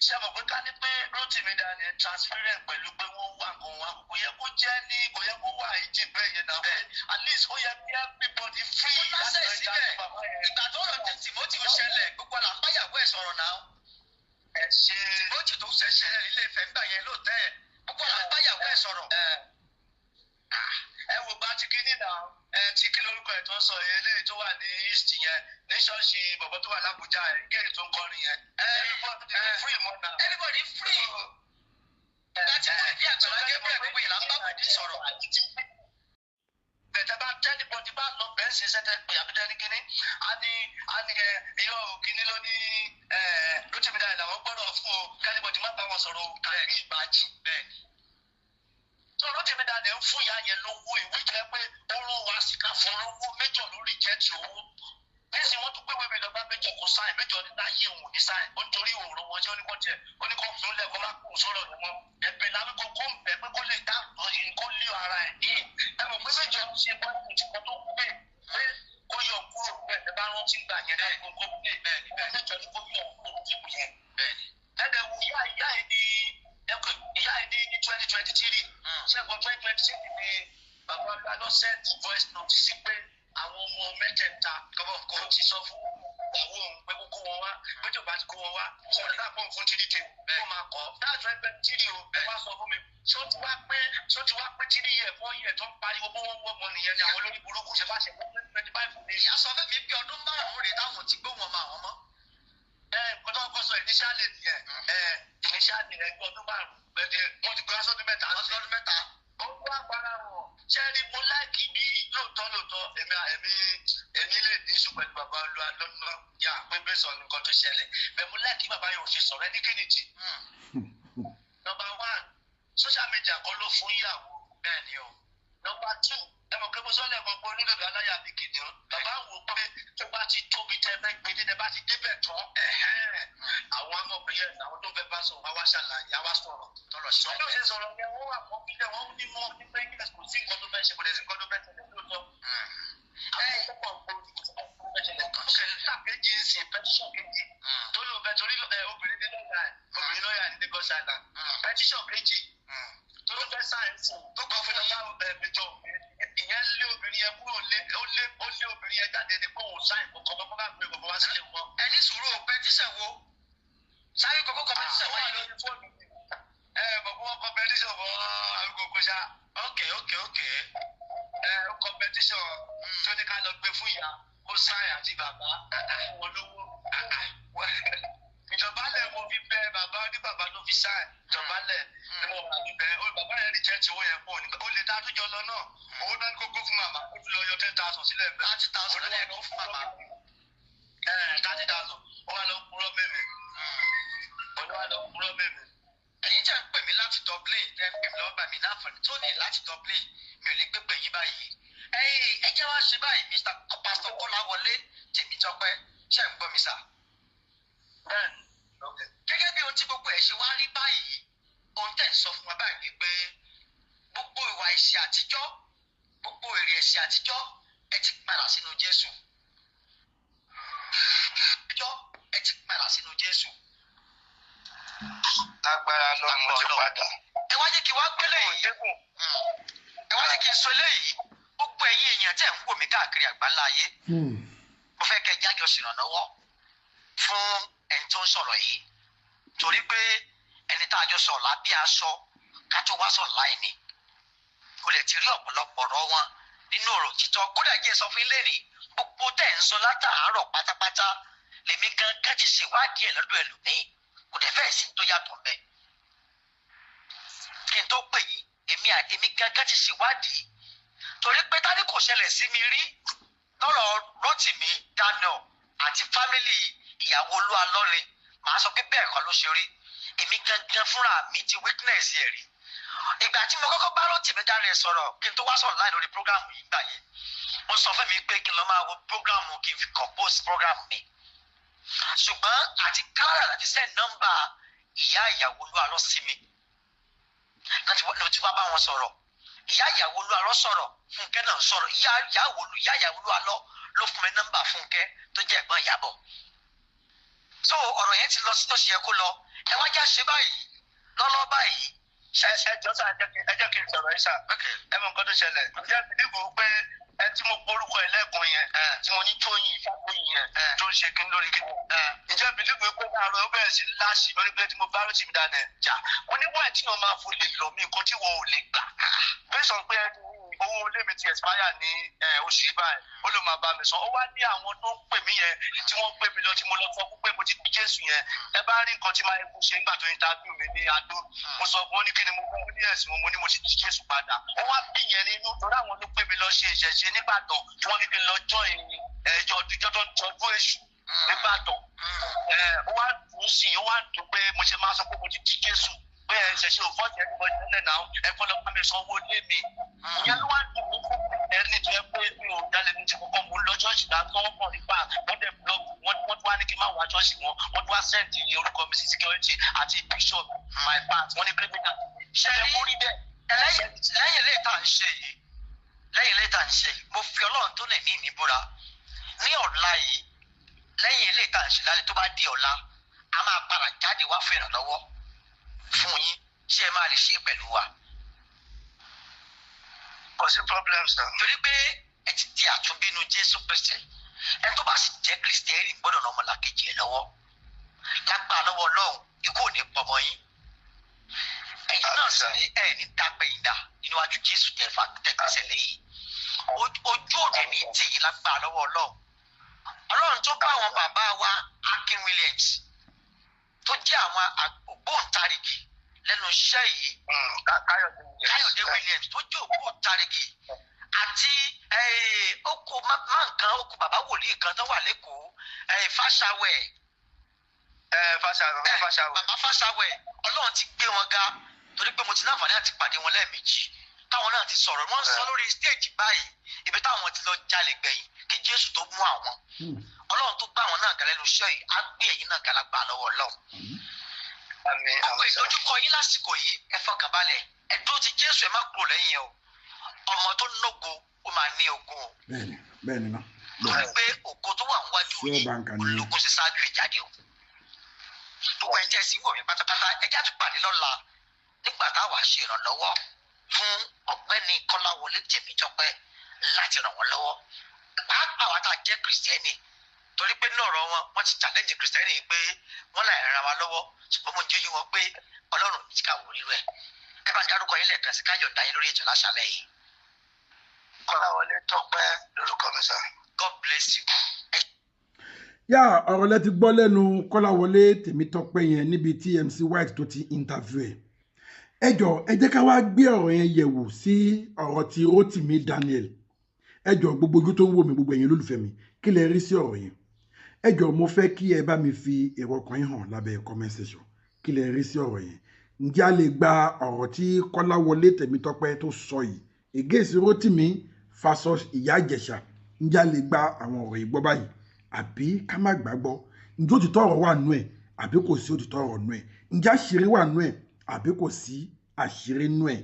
ṣé mo pé ká ní pé Rotimi Daniel transparent pẹ̀lú pé wọ́n wà nǹkan wọn, kò yẹ kó jẹ́ ní kò yẹ kó wà ìjì bẹ́ẹ̀ yẹn náà, pé at least ó yẹ kí everybody free Ó lásẹ̀ láti síbẹ̀. bàbá yẹn. Ìgbà tó rọ̀ tí Timothy ń ṣẹlẹ̀, gbogbo àlà ń báyàwó ẹ̀ sọ̀rọ̀ náà. Ẹ ṣe. Timothy tó ń ṣẹ̀ṣẹ̀ nílé Ifẹ̀ ńgbà yẹn lóòótẹ́ ẹ̀, gbogbo àlà ń báyàwó ẹ̀ sọ̀rọ̀. Ẹ wo bá ti kíní náà ẹ. Tí kí lórúkọ ẹ̀ tó ń sọ yẹn, eléyìí tó wà ní East yẹn, ní ṣọ́ọ̀ṣì bọ̀bọ̀ tó wà l'Ábùjá ẹ̀, géè tó ń kọrin yẹn. Everybody free mọ́ náà. Everybody free. Ìgbà tí wọ́n ìdí Àgbàlá Gabriel, gbogbo ìlà ń bá Muyideen sọ̀rọ̀. Bẹ̀tẹ̀ bá tẹ́nibọ̀dì bá lọ bẹ́ẹ̀ ṣe sẹ́tẹ̀ pé àbídẹ́ ní kínní, á ní ẹ irọ́ o, kínní ló ní ẹ Rótìmí Daniel làwọn gbọ́dọ̀ fún o, kẹ́nibọ̀dì má bá wọn sọ̀rọ̀ o, kàbí ìbàjì. Tó Rótìmí Daniel ń fún ìyá yẹn lówó, ìwé jẹ́ pé ó rán wa síkà fún lówó, méjọ̀ lórí jẹ́ ti owó. Nísìnyí wọ́n tún pé wéwèé lọ bá méjọ̀, kó sign, méjọ̀ ní láyé òun ní sign. Ó nítorí òun wọn ṣé ó ní kó tiẹ̀ ó ní kó fún lẹ̀ kó má kó sọ̀rọ̀ ní wọn. Ẹ̀bẹ̀ làwọn kò kó ń bẹ̀ pé kó lè dá kó lé ara ẹ̀ ní. Ẹ mọ̀ pé méjọ̀ ń ṣe bọ́ọ̀lù tí wọ́n tó pè pé kó yọ kúrò bẹ́ẹ̀, ẹ bá rántí gbà yẹn náà kó kó pè bẹ́ẹ̀, méjọ̀ ní kó yọ kúrò fíìmù yẹn. Ẹ̀dẹ̀ wo ìyá ẹ̀ ní ẹ̀kọ́ ìyá ẹ̀ ní 2023, ṣẹ́gun 2023 ni bàbá lọ send voice note sí pé àwọn ọmọ mẹ́tẹ̀ẹ̀ta kò ti sọ fún ìyàwó òun pé kó kó wọn wá, pé tó bá ti kó wọn wá, sọ̀rọ̀ náà fún fún three day kó máa kọ́. That's 2023 o. Ẹ wá sọ fún mi, ṣó ti wá pé 3 year, 4 year tó ń pariwo bó wọ́n wọ́ ọmọ nìyẹn ni àwọn olórí burúkú ṣe bá ṣe 2025 ní. Ìyá sọ fún mi pé ọdún 5 rèé táwọn ti gbóhùn ọmọ àwọn mọ́. Ẹ nǹkan tó kọ́ sọ initially nìyẹn. Ẹ initially ẹ ọdún 5 bẹ́ẹ̀, wọ́n ti gbé wá sọ́dún 3. Ọdún 3. Ó wá para wọn. Ṣé rí mo like bí lóòótọ́ lóòótọ́, èmi lè ní ìṣù pẹ̀lú bàbá Olúwa lọ́nà yà pé bẹ́sọ̀ nǹkan tó ṣẹlẹ̀ bẹ́ẹ̀, mo like bàbá yẹn ò ṣe sọ̀rọ̀ ẹni kìnìjì. Number one, social media kan ló fún ìyàwó. Bẹ́ẹ̀ ni o. Number two, ẹ mọ̀ pé mo sọ́lẹ̀ kan pé onídòdó aláyà bí kìnìún, bàbá wò pé tó bá ti tóbi tẹ́ fẹ́ gbé dé, bá ti débẹ̀ tán, àwọn amọ̀bìyẹn àwọn tó fẹ́ bá sọ̀rọ̀ wá wá ṣàlàyé wá sọ̀rọ̀ Tọrọ sí. Sọ bí ó ṣe sọ̀rọ̀ yẹn, wọ́n wà fún bílẹ̀, wọ́n ní mọ́ ní pé kò sí nǹkan tó fẹ́ ṣe, kò dẹ̀ sí nǹkan tó fẹ́ ṣẹlẹ̀ lóòótọ́. Àwọn tó pọ̀ kò sí nǹkan tó fẹ́ ṣẹlẹ̀. Ó kejì ń sìn petition kejì tó lóun fẹ́ torí obìnrin ní lọ́ọ̀yà, obìnrin lọ́ọ̀yà ní Lagos Island. Petition kejì tó ló fẹ́ sign tó kọ́ fún ọba ẹ̀mẹjọ ìyẹn, lé obìnrin yẹn kúrò, lé ó lé ó lé obìnrin yẹn jáde ní kóun sign kọ̀ọ̀kan kó bá gbé kọ̀ọ̀kan wá sílé wọn. Ẹ ní sùúrù o, petition wo? Sáré kókó competition Wà wáyé. Lórí fóònù mi. Ẹ mọ̀ pé wọ́n competition fún Awikonko ṣá. Ok. Ẹ competition tó ní ká lọ gbé fún ìyá kó sign àti bàbá wọn lówó. Ìjọba lẹ̀ mo fi bẹ bàbá ní bàbá ló fi sign. Ìjọba lẹ̀ ni mo wà níbẹ̀. Ó bàbá yẹn reject owó yẹn fún òní. Ó lè dá àtúnjọ lọ náà. Owó náà ní kókó fún màmá. Ó tún lọ yọ 10,000 sílẹ̀ bẹ́ẹ̀. 30,000 ló lẹ̀ kó fún màmá. Ẹ 30,000. Ó wà lọ kúrọ́ mẹ́mẹ́. Ó wà lọ kúrọ́ mẹ́mẹ́. Ẹ̀yin tẹ́ ń pè mí láti Dublin, tẹ́ ń pè mí lọ́wọ́ bá mi láǹfààní tó ní láti Dublin, mi ò lè gbé pè yín báyìí. Ẹ̀yin ẹ jẹ́ wá ṣe báyìí, Mr. Pastor Kọ́láwọlé Tèmítọ́pẹ́, ṣé ń gbọ́ mi sà? Bẹ́ẹ̀ni. Okay. Gẹ́gẹ́ bí ohun tí gbogbo ẹ̀ ṣe wá rí báyìí, ohun tẹ̀ ń sọ fún wa báyìí ni pé gbogbo ìwà ẹ̀ṣẹ̀ àtijọ́, gbogbo èrè ẹ̀ṣẹ̀ àtijọ́, ẹ ti padà sínú Jésù. Àtijọ́, ẹ ti padà sínú Jésù. Lágbára lọ́run, mo ti padà. Ẹ wá jẹ́ kí wá gbélé yìí. Dégùn. Ẹ wá jẹ́ kí n sọ eléyìí. Gbogbo ẹ̀yin èèyàn tẹ̀ ń wò mí káàkiri àgbáńlá ayé, mo fẹ́ kẹ́ jájọ ṣèrànlọ́wọ́ fún ẹni tó ń sọ̀rọ̀ yìí, torí pé ẹni tá a jọ sọ̀rọ̀ lábẹ́ aṣọ ká tó wá sọ̀rọ̀ láì ní o lè ti rí ọ̀pọ̀lọpọ̀ ọ̀rọ̀ wọn nínú ọ̀rọ̀ títọ́. Kódà jẹ́ sọ fún ilé ní gbogbo tẹ̀ ń sọ látàárọ̀ pátápátá, lèmi gangan ti ṣèwádìí ẹ̀ lọ́dọ̀ ẹlòmíì, kò dẹ̀ fẹ́ẹ̀ sí tó yàtọ̀ bẹ́ẹ̀. Kí n tó pè yín, èmi èmi gangan ti ṣèwádìí, torí pé tani kò ṣẹlẹ̀ sí mi rí lọ́rọ̀ Rótìmí Daniel àti family ìyàwó Olúwalọ́rin, màá sọ pé bẹ́ẹ̀ kọ́ ló ṣe rí. Èmi gangan fúnra mi ti witness ẹ̀ rí. Ìgbà tí mo kọ́kọ́ bá Rótìmí Daniel sọ̀rọ̀ kí n tó wá sọ̀rọ̀ láì lórí program yìí gbà yẹn, mo sọ fún mi pé kí n lọ máa wo program, kí n fi compose program mi, ṣùgbọ́n àti Canada láti send nọ́mbà ìyá ìyàwó Olúwalọ́ sí mi láti ló ti wá bá wọn sọ̀rọ̀. Ìyá ìyàwó Olúwalọ́ sọ̀rọ̀, Fúnkẹ́ náà sọ̀rọ̀. Ìyá ìyàwó Olúwalọ́ ló fún mi nọ́mbà Fúnkẹ́ tó jẹ́ ẹ̀gbọ́n Ìyábọ̀. So ọ̀rọ̀ yẹn ti lọ sí tó ṣe yẹ kó lọ. Ẹ wá já ṣe báyìí lọ́lọ́ báyìí. Ẹ jọ sá, ẹ jẹ́ kí n sọ̀rọ̀ yìí sá. Ẹ mọ nǹkan tó ṣẹlẹ̀. Ǹjẹ́ ìdìbò pé ẹ tí mo porúkọ ẹ lẹ́ẹ̀kan yẹn, tí mo ní Tóyìn Ifátóyìn yẹn tó ń ṣe kí n lórí kí n. Ǹjẹ́ ìdìbò pé láàárọ̀ ó bẹ̀rẹ̀ sí láṣì lórí pé tí mo bá Rótìmí Daniel jà. Mo ní wáyé tí wọ́n máa fún lè lọ mí nǹkan tí wọ́n ò lè gbà. Bẹ́ẹ̀ sọ pé owó Ilé mi ti expire ní oṣù yìí báyìí. Ó ló máa bá mi sọ. Ó wá ní àwọn tó ń pè mí yẹn tí wọ́n gbé mi lọ, tí mo lọ sọ fún pé mo ti di Jésù yẹn. Ẹ bá rí nǹkan tí máa ń ṣe nígbà tó interview mi ní Adó, mo sọ fún ó ní kí ni mo fẹ́, ó ní ẹ̀sìn mo ní mo ti di Jésù padà. Ó wá bí yẹn nínú torí àwọn tó gbé mi lọ ṣe ìṣẹ̀ṣe nígbàdàn tí wọ́n ní kí n lọ join ẹjọ́ ọdúnjọ́ tó ń tọdún èṣù nígbàdàn. Ó wá dùn sí i, ó wá dùn pé mo ṣe máa sọ pé mo ti di Jésù, pé ẹ ṣẹ̀ṣẹ̀ ò fọ́ọ̀tì ẹni bọ́ ìtẹ́lẹ̀ náà, ẹ kọ́ lọ bá mi sanwó lé mi. Ìyẹn ló wá dùn mí fún ẹni tó yẹ pé mi ò jalè ní ti kọ́kọ́. Mo ń lọ ṣọ́ọ̀ṣì lásán, wọ́n kàn nípa wọ́n dẹ̀ blog wọ́n. Wọ́n tún wá ní kí n má wá ṣọ́ọ̀ṣì wọn. Wọ́n tún wá send orúkọ mi sí security àti bishop my part. Wọ́n ní criminal ṣe é kó rí bẹ́ẹ̀. Lẹ́yìn ilé tá à ń ṣe yìí, lẹ́yìn ilé tá à ń ṣe yìí, mo fi Ọlọ́run tó lè ní ìníbúra, ní ọ̀la yìí, lẹ́yìn ilé tá à ń ṣe lálẹ́, tó bá di ọ̀la, a máa padà jáde wá fún ìrànlọ́wọ́ fún yín. Ṣé ẹ máa lè ṣe é pẹ̀lú wa? Kò sí problem, sir. Torí pé ẹ ti di àtúnbínú Jésù Kristi. Ẹ tó bá sì jẹ́ Kristẹni gbọ́dọ̀ ràn ọmọlàkejì ẹ lọ́wọ́. Lágbára lọ́wọ́ Ọlọ́run, ikú ò ní pọmọ yín. Ẹ̀yin náà sì ní ẹ ní dápẹ́yìndà níwájú Jésù tẹ̀fà tẹ̀kẹsẹ̀ lẹ́yìn ojú òde ní tìyín lágbára lọ́wọ́ Ọlọ́run. Ọlọ́run tó bá àwọn bàbá wa Akin Williams, tó jẹ́ àwọn ògbóǹtarìgì lẹ́nu iṣẹ́ yìí, Káyọ̀dé Williams. Káyọ̀dé Williams tó jẹ́ ògbóǹtarìgì, àti oko má nǹkan oko bàbá wòlíì kan tó wà lẹ́kọ̀ọ́, Fáṣàwẹ̀. Fáṣàwẹ̀, Fáṣàwẹ̀. Bàbá Fáṣàwẹ̀, Ọlọ́run ti gbé wọn ga, torí pé mo ti láǹfààní àti pàdé wọn lẹ́ẹ̀mejì, táwọn náà ti sọ̀rọ̀. Wọ́n ń sọ lórí stage báyìí ibi táwọn ti lọ jalè gbẹ̀yìn kí Jésù tó mú àwọn. Ọlọ́run tó gbá àwọn náà ga lẹ́nu iṣẹ́ yìí á gbé ẹ̀yin náà ga lágbà lọ́wọ́ Ọlọ́run. Àmín. Gbogbo Àmín, sir. ìdojúkọ yín lásìkò yìí, ẹ fọkàn balẹ̀, ẹ dúró ti Jésù, ẹ má kúrò lẹ́yìn ẹ o. Ọmọ tó nógo, ó máa ní ogun o. Bẹ́ẹ̀ni, bẹ́ẹ̀ni náà. Torí pé ògo tó wà níwájú Sure yìí banker ni. ológun ṣe ṣáájú ìjáde o. Gbogbo ẹ̀ jẹ́ sí wọ̀ mí pátápátá, ẹ jẹ́ àtúpàdé lọ́la nígbà táwa ṣe ìrànlọ́wọ́ fún Ọ̀gbẹ́ni Kọ́láwọlé Tèmítọ́pẹ́ láti ràn wọ́n lọ́wọ́, pàápàá wa tá a jẹ́ Kìrìsìtẹ́nì, torí pé ní ọ̀rọ̀ wọn, wọ́n ti challenge Kìrìsìtẹ́nì pé wọ́n láì ra wa lọ́wọ́. Ṣùgbọ́n mo ń jẹ́ yín wọn pé Ọlọ́run ní ká wò rírú ẹ̀. Ẹ bá ń dárúkọ yín lẹ́ẹ̀kan sí, káyọ̀ dá yín lórí ètò láṣálẹ́ yìí. Kọ́láwọlé Tọ́pẹ́ lórúkọ mi, sir. God bless you. Yá, ọ̀rọ̀ lẹ ti gbọ́ lẹ́nu Kọ́láwọlé Tèmítọ́pẹ́ yẹn níbi tí MC White tó ti interview ẹ̀. Ẹ jọ, ẹ jẹ́ ká wá gbé ọ̀rọ̀ yẹn yẹ̀wò sí ọ̀rọ̀ ti Rotimi Daniel. Ẹ jọ, gbogbo ojú tó ń wò mí, gbogbo ẹ̀yin olólùfẹ́ mi, kí lẹ rí sí ọ̀rọ̀ yẹn? Ẹ jọ, mo fẹ́ kí ẹ bá mi fi èrò ọkàn yín hàn lábẹ́ comment section. Kí lẹ rí sí ọ̀rọ̀ yẹn? Ǹjẹ́ a lè gba ọ̀rọ̀ tí Kọ́láwọlé Tèmítọ́pẹ́ tó sọ yìí against Rotimi versus Ìyá Ìjẹ̀ṣà? Ǹjẹ́ a lè gba àwọn ọ̀rọ̀ yìí gbọ́ báyìí, àbí ká má gbàgbọ́? Ǹjẹ́ òtítọ́ ọ̀rọ̀ wà nú ẹ̀, àbí kò sí òtítọ́ ọ̀rọ̀ nú ẹ̀? Ǹjẹ́ àṣírí wà nú ẹ̀, àbí kò sí àṣírí nú ẹ̀?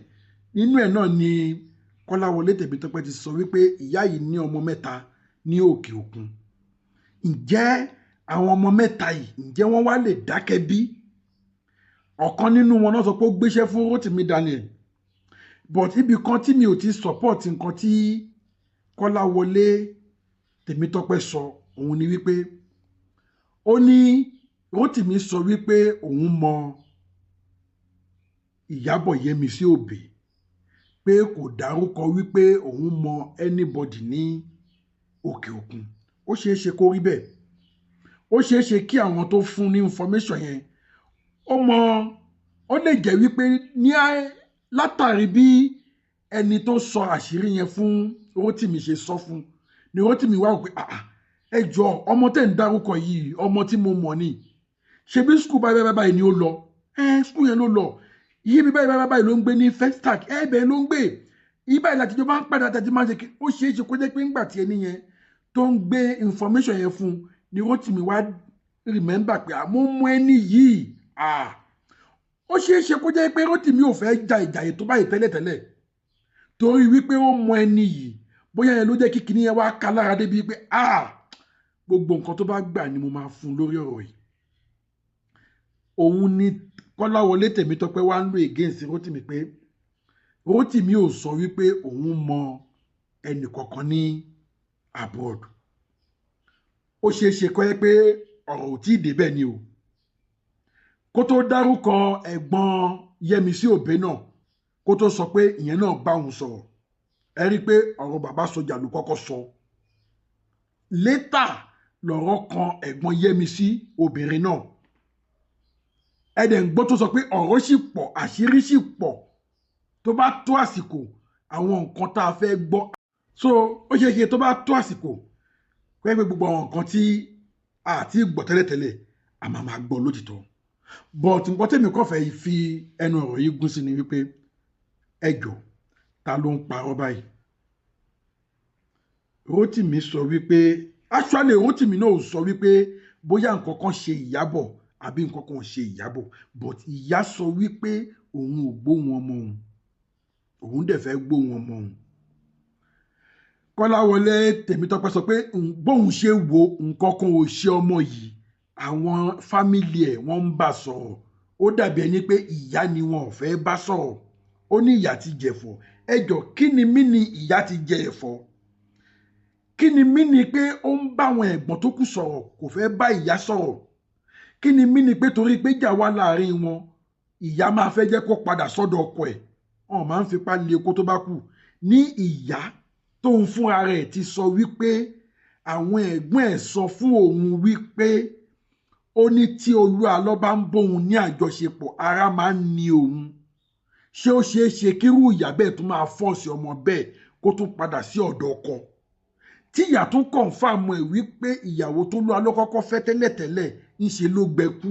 Nínú ẹ̀ náà ni Kọ́láwọlé Tèmítọ́pẹ́ ti sọ wípé ìyá yìí ní ọmọ mẹ́ta ní òkè òkun. Ǹjẹ́ àwọn ọmọ mẹ́ta yìí, ǹjẹ́ wọ́n wá lè dákẹ́ bí? Ọ̀kan nínú wọn náà sọ pé ó gbéṣẹ́ fún Rotimi Daniel. But ibì kan tí mi ò ti support nǹkan tí Kọ́láwọlé Tèmítọ́pẹ́ sọ, òun ni wípé ó ní Rotimi sọ wípé òun mọ Ìyábọ̀ Yẹmisí Òbí, pé kò dárúkọ wípé òun mọ anybody ní òkè òkun. Ó ṣeé ṣe kó rí bẹ́ẹ̀. Ó ṣeé ṣe kí àwọn tó fún ní information yẹn ó mọ. Ó lè jẹ́ wípé ní látàrí bí ẹni tó sọ àṣírí yẹn fún Rotimi ṣe sọ fún ni Rotimi wá wò pé, "Ah ah, ẹ jọ, ọmọ tẹ́ ń dárúkọ yìí, ọmọ tí mo mọ̀ ni. Ṣebí school báyìí báyìí báyìí ni ó lọ. Ẹ school yẹn ló lọ. Iye bí báyìí báyìí báyìí ló ń gbé ní Festac. Ẹ bẹ́ẹ̀ ló ń gbé iye báyìí láti jọ máa ń padà àti máa ń ṣe kí." Ó ṣeé ṣe kó jẹ́ pé ńgbà tí ẹni yẹn tó ń gbé information yẹn fún ni Rotimi wá remember pé àmọ́ mú ẹni yìí. Ah, ó ṣeé ṣe kó jẹ́ pé Rotimi ò fẹ́ ja ìjà yìí tó báyìí tẹ́lẹ̀tẹ́lẹ̀, torí wípé ó mọ ẹni yìí. Bóyá yẹn ló jẹ́ kí kinní yẹn wá ká lára débi pé, ah, gbogbo nǹkan tó bá gbà ni mo máa fún un lórí ọ̀rọ̀ yìí. Òun ni Kọ́láwọlé Tèmítọ́pẹ́ wá ń lò against Rotimi, pé Rotimi ò sọ wípé òun mọ ẹnì kankan ní abroad. Ó ṣeé ṣe kó jẹ́ pé ọ̀rọ̀ ò tí ì débẹ̀ ni o, kó tó dárúkọ ẹ̀gbọ́n Yẹmisí Òbí náà, kó tó sọ pé ìyẹn náà bá òun sọ̀rọ̀. Ẹ rí i pé ọ̀rọ̀ bàbá sọjà ló kọ́kọ́ sọ. Later lọ̀rọ̀ kan ẹ̀gbọ́n Yẹ́misí obìnrin náà. Ẹ dẹ̀ ń gbọ́ tó sọ pé ọ̀rọ̀ sì pọ̀, àṣírí sì pọ̀. Tó bá tó àsìkò, àwọn nǹkan tá a fẹ́ gbọ́. So ó ṣeé ṣe tó bá tó àsìkò pé gbogbo àwọn nǹkan tí a ti gbọ́ tẹ́lẹ̀tẹ́lẹ̀, a máa máa gbọ́ lótìtọ́. But nǹkan tèmi kàn fẹ́ fi ẹnu ọ̀rọ̀ yìí gún sí ni wípé, ẹ jọ̀ọ́, ta ló ń parọ́ báyìí? Rótìmí sọ wípé, actually, Rótìmí náà ò sọ wípé bóyá nǹkan kan ṣe Ìyábọ̀ àbí nǹkan kan ò ṣe Ìyábọ̀, but ìyá sọ wípé òun ò gbóhùn ọmọ òun, òun dẹ̀ fẹ́ gbóhùn ọmọ òun. Kọ́láwọlé Tèmítọ́pẹ́ sọ pé bóun ṣe wo, nǹkan kan ò ṣe ọmọ yìí, àwọn family ẹ̀ wọ́n ń bá sọ̀rọ̀. Ó dàbí ẹni pé ìyá ni wọn ò fẹ́ bá sọ̀rọ̀. Ó ní ìyá ti jẹ̀fọ́. Ẹ jọ, kí ni mí ni ìyá ti jẹ ẹ̀fọ́? Kí ni mí ni pé ó ń bá àwọn ẹ̀gbọ́n tó kù sọ̀rọ̀, kò fẹ́ bá ìyá sọ̀rọ̀? Kí ni mí ni pé torí pé ìjà wà láàrin wọn, ìyá máa fẹ́ jẹ́ kó padà sọ́dọ̀ ọkọ ẹ̀? Wọn máa ń fipá lé kó tó bá kù ní ìyá tóun fúnra rẹ̀ ti sọ wípé àwọn ẹ̀gbọ́n ẹ̀ sọ fún òun wípé ó ní tí Olúalọ́ bá ń bóun ní àjọṣepọ̀, ara máa ń ní òun. Ṣé ó ṣeé ṣe kírú ìyá bẹ́ẹ̀ tún máa force ọmọ bẹ́ẹ̀ kó tún padà sí ọ̀dọ̀ ọkọ, tí ìyá tún confirm ẹ̀ wípé ìyàwó tó Olúalọ́ kọ́kọ́ fẹ́ tẹ́lẹ̀tẹ́lẹ̀ ń ṣe ló gbẹkú?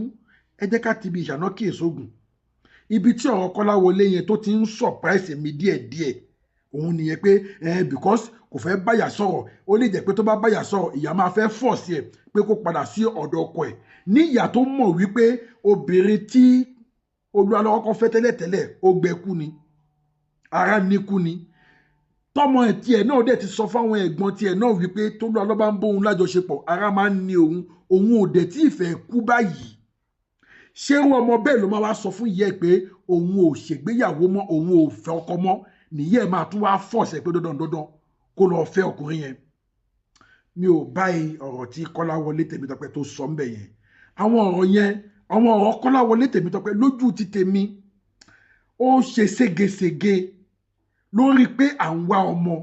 Ẹ jẹ́ ká ti ibi ìṣáná kíyèsógùn. Ibi tí ọ̀rọ̀ Kọ́láwọlé yẹn tó ti ń surprise mi díẹ̀díẹ̀ òun nìyẹn, pé because kò fẹ́ báyà sọ̀rọ̀, ó lè jẹ́ pé tó bá báyà sọ̀rọ̀, ìyá máa fẹ́ force ẹ̀ pé kó padà sí ọ̀dọ̀ ọkọ ẹ̀, ní ìyá tó mọ̀ wípé obìnrin tí Olúalọ́ kọ́kọ́ fẹ́ tẹ́lẹ̀tẹ́lẹ̀ ó gbẹkú ni, ara níkú ni. Tọmọ ẹ̀ tiẹ̀ náà dẹ̀ ti sọ fáwọn ẹ̀gbọ́n tiẹ̀ náà wípé tólúalọ́ bá ń bóun lájọṣepọ̀, ara máa ń ní òun, òun ò dẹ̀ tí ì fẹ́ kú báyìí. Ṣérú ọmọ bẹ́ẹ̀ ló máa wá sọ fún ìyá ẹ̀ pé òun ò ṣègbéyàwó mọ́, òun ò fẹ́ ọkọ mọ́, nìyí ẹ̀ máa tún wá force ẹ̀ pé dandan dandan kó lọ fẹ́ ọkùnrin yẹn? Mi ò báyìí ọ̀rọ̀ tí Kọ́láwọlé Tèmítọ́pẹ́ tó sọ ń bẹ̀ yẹn. Àwọn ọ̀rọ̀ yẹn, àwọn ọ̀rọ̀ Kọ́láwọlé Tèmítọ́pẹ́, lójú ti tèmi, ó ṣe ségesège lórí pé à ń wá ọmọ.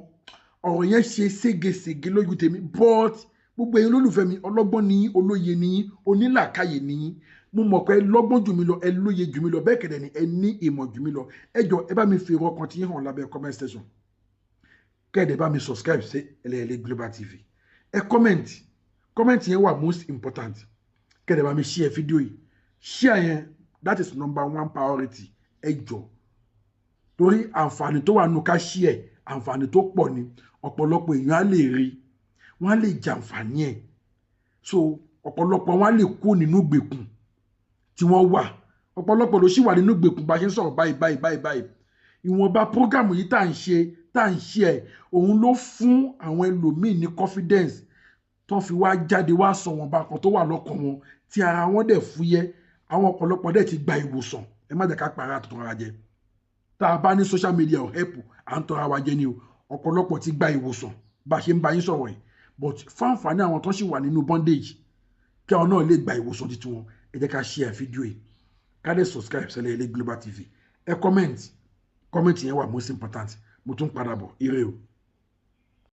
Ọ̀rọ̀ yẹn ṣe ségesège lójú tèmi, but gbogbo ẹ̀yin olólùfẹ́ mi, ọlọ́gbọ́n ni yín, olóye ni yín, onílàkàyè ni yín. Mo mọ̀ pé ẹ lọ́gbọ́n jù mí lọ, ẹ lóye jù mí lọ, bẹ́ẹ̀ kẹ̀dẹ̀ ni ẹ ní ìmọ̀ jù mí lọ. Ẹ jọ, ẹ bá mi fi èrò ọkàn tí yín hàn lábẹ́ comment section. Kẹ́ẹ̀dẹ̀ bá mi subscribe sí Ẹlẹ́yẹlé Global TV. Ẹ comment, comment yẹn wà most important. Kẹ́ẹ̀dẹ̀ bá mi share fídíò yìí. Share yẹn, that is number one priority. Ẹ jọ, torí àǹfààní tó wà nù ká share, àǹfààní tó pọ̀ ni. Ọ̀pọ̀lọpọ̀ èèyàn á lè rí, wọ́n á lè jàǹfààní ẹ̀. So ọ̀pọ̀lọpọ̀ wọn á lè kó nínú ìgbèkùn tí wọ́n wà. Ọ̀pọ̀lọpọ̀ ló sì wà nínú ìgbèkùn bá a ṣe ń sọ̀rọ̀ báyìí báyìí báyìí báyìí. Ìwọ̀nba program yìí tá à ń ṣe ẹ̀, òun ló fún àwọn ẹlòmíì ní confidence tó fi wá jáde wá sọ wọn bá kan tó wà lọ́kàn wọn, tí ara wọn dẹ̀ fúyẹ́. Àwọn ọ̀pọ̀lọpọ̀ dẹ̀ ti gba ìwòsàn. Ẹ má jẹ́ ká para tuntun ara jẹ. Tá a bá ní social media ò help, à ń tọ́ra wa jẹ ni o. Ọ̀pọ̀lọpọ̀ ti gba ìwòsàn bá a ṣe ń bá yín sọ̀rọ̀ yìí, but fáǹfààní àwọn tó ṣì wà nínú bondage, kí àwọn náà lè gba ìwòsàn títí wọn, ẹ jẹ́ ká share fídíò yìí, ká lè subscribe sí Ẹlẹ́yẹlé Global TV. Ẹ comment, comment yẹn wà most important. Mo tún padà bọ̀. Ire o.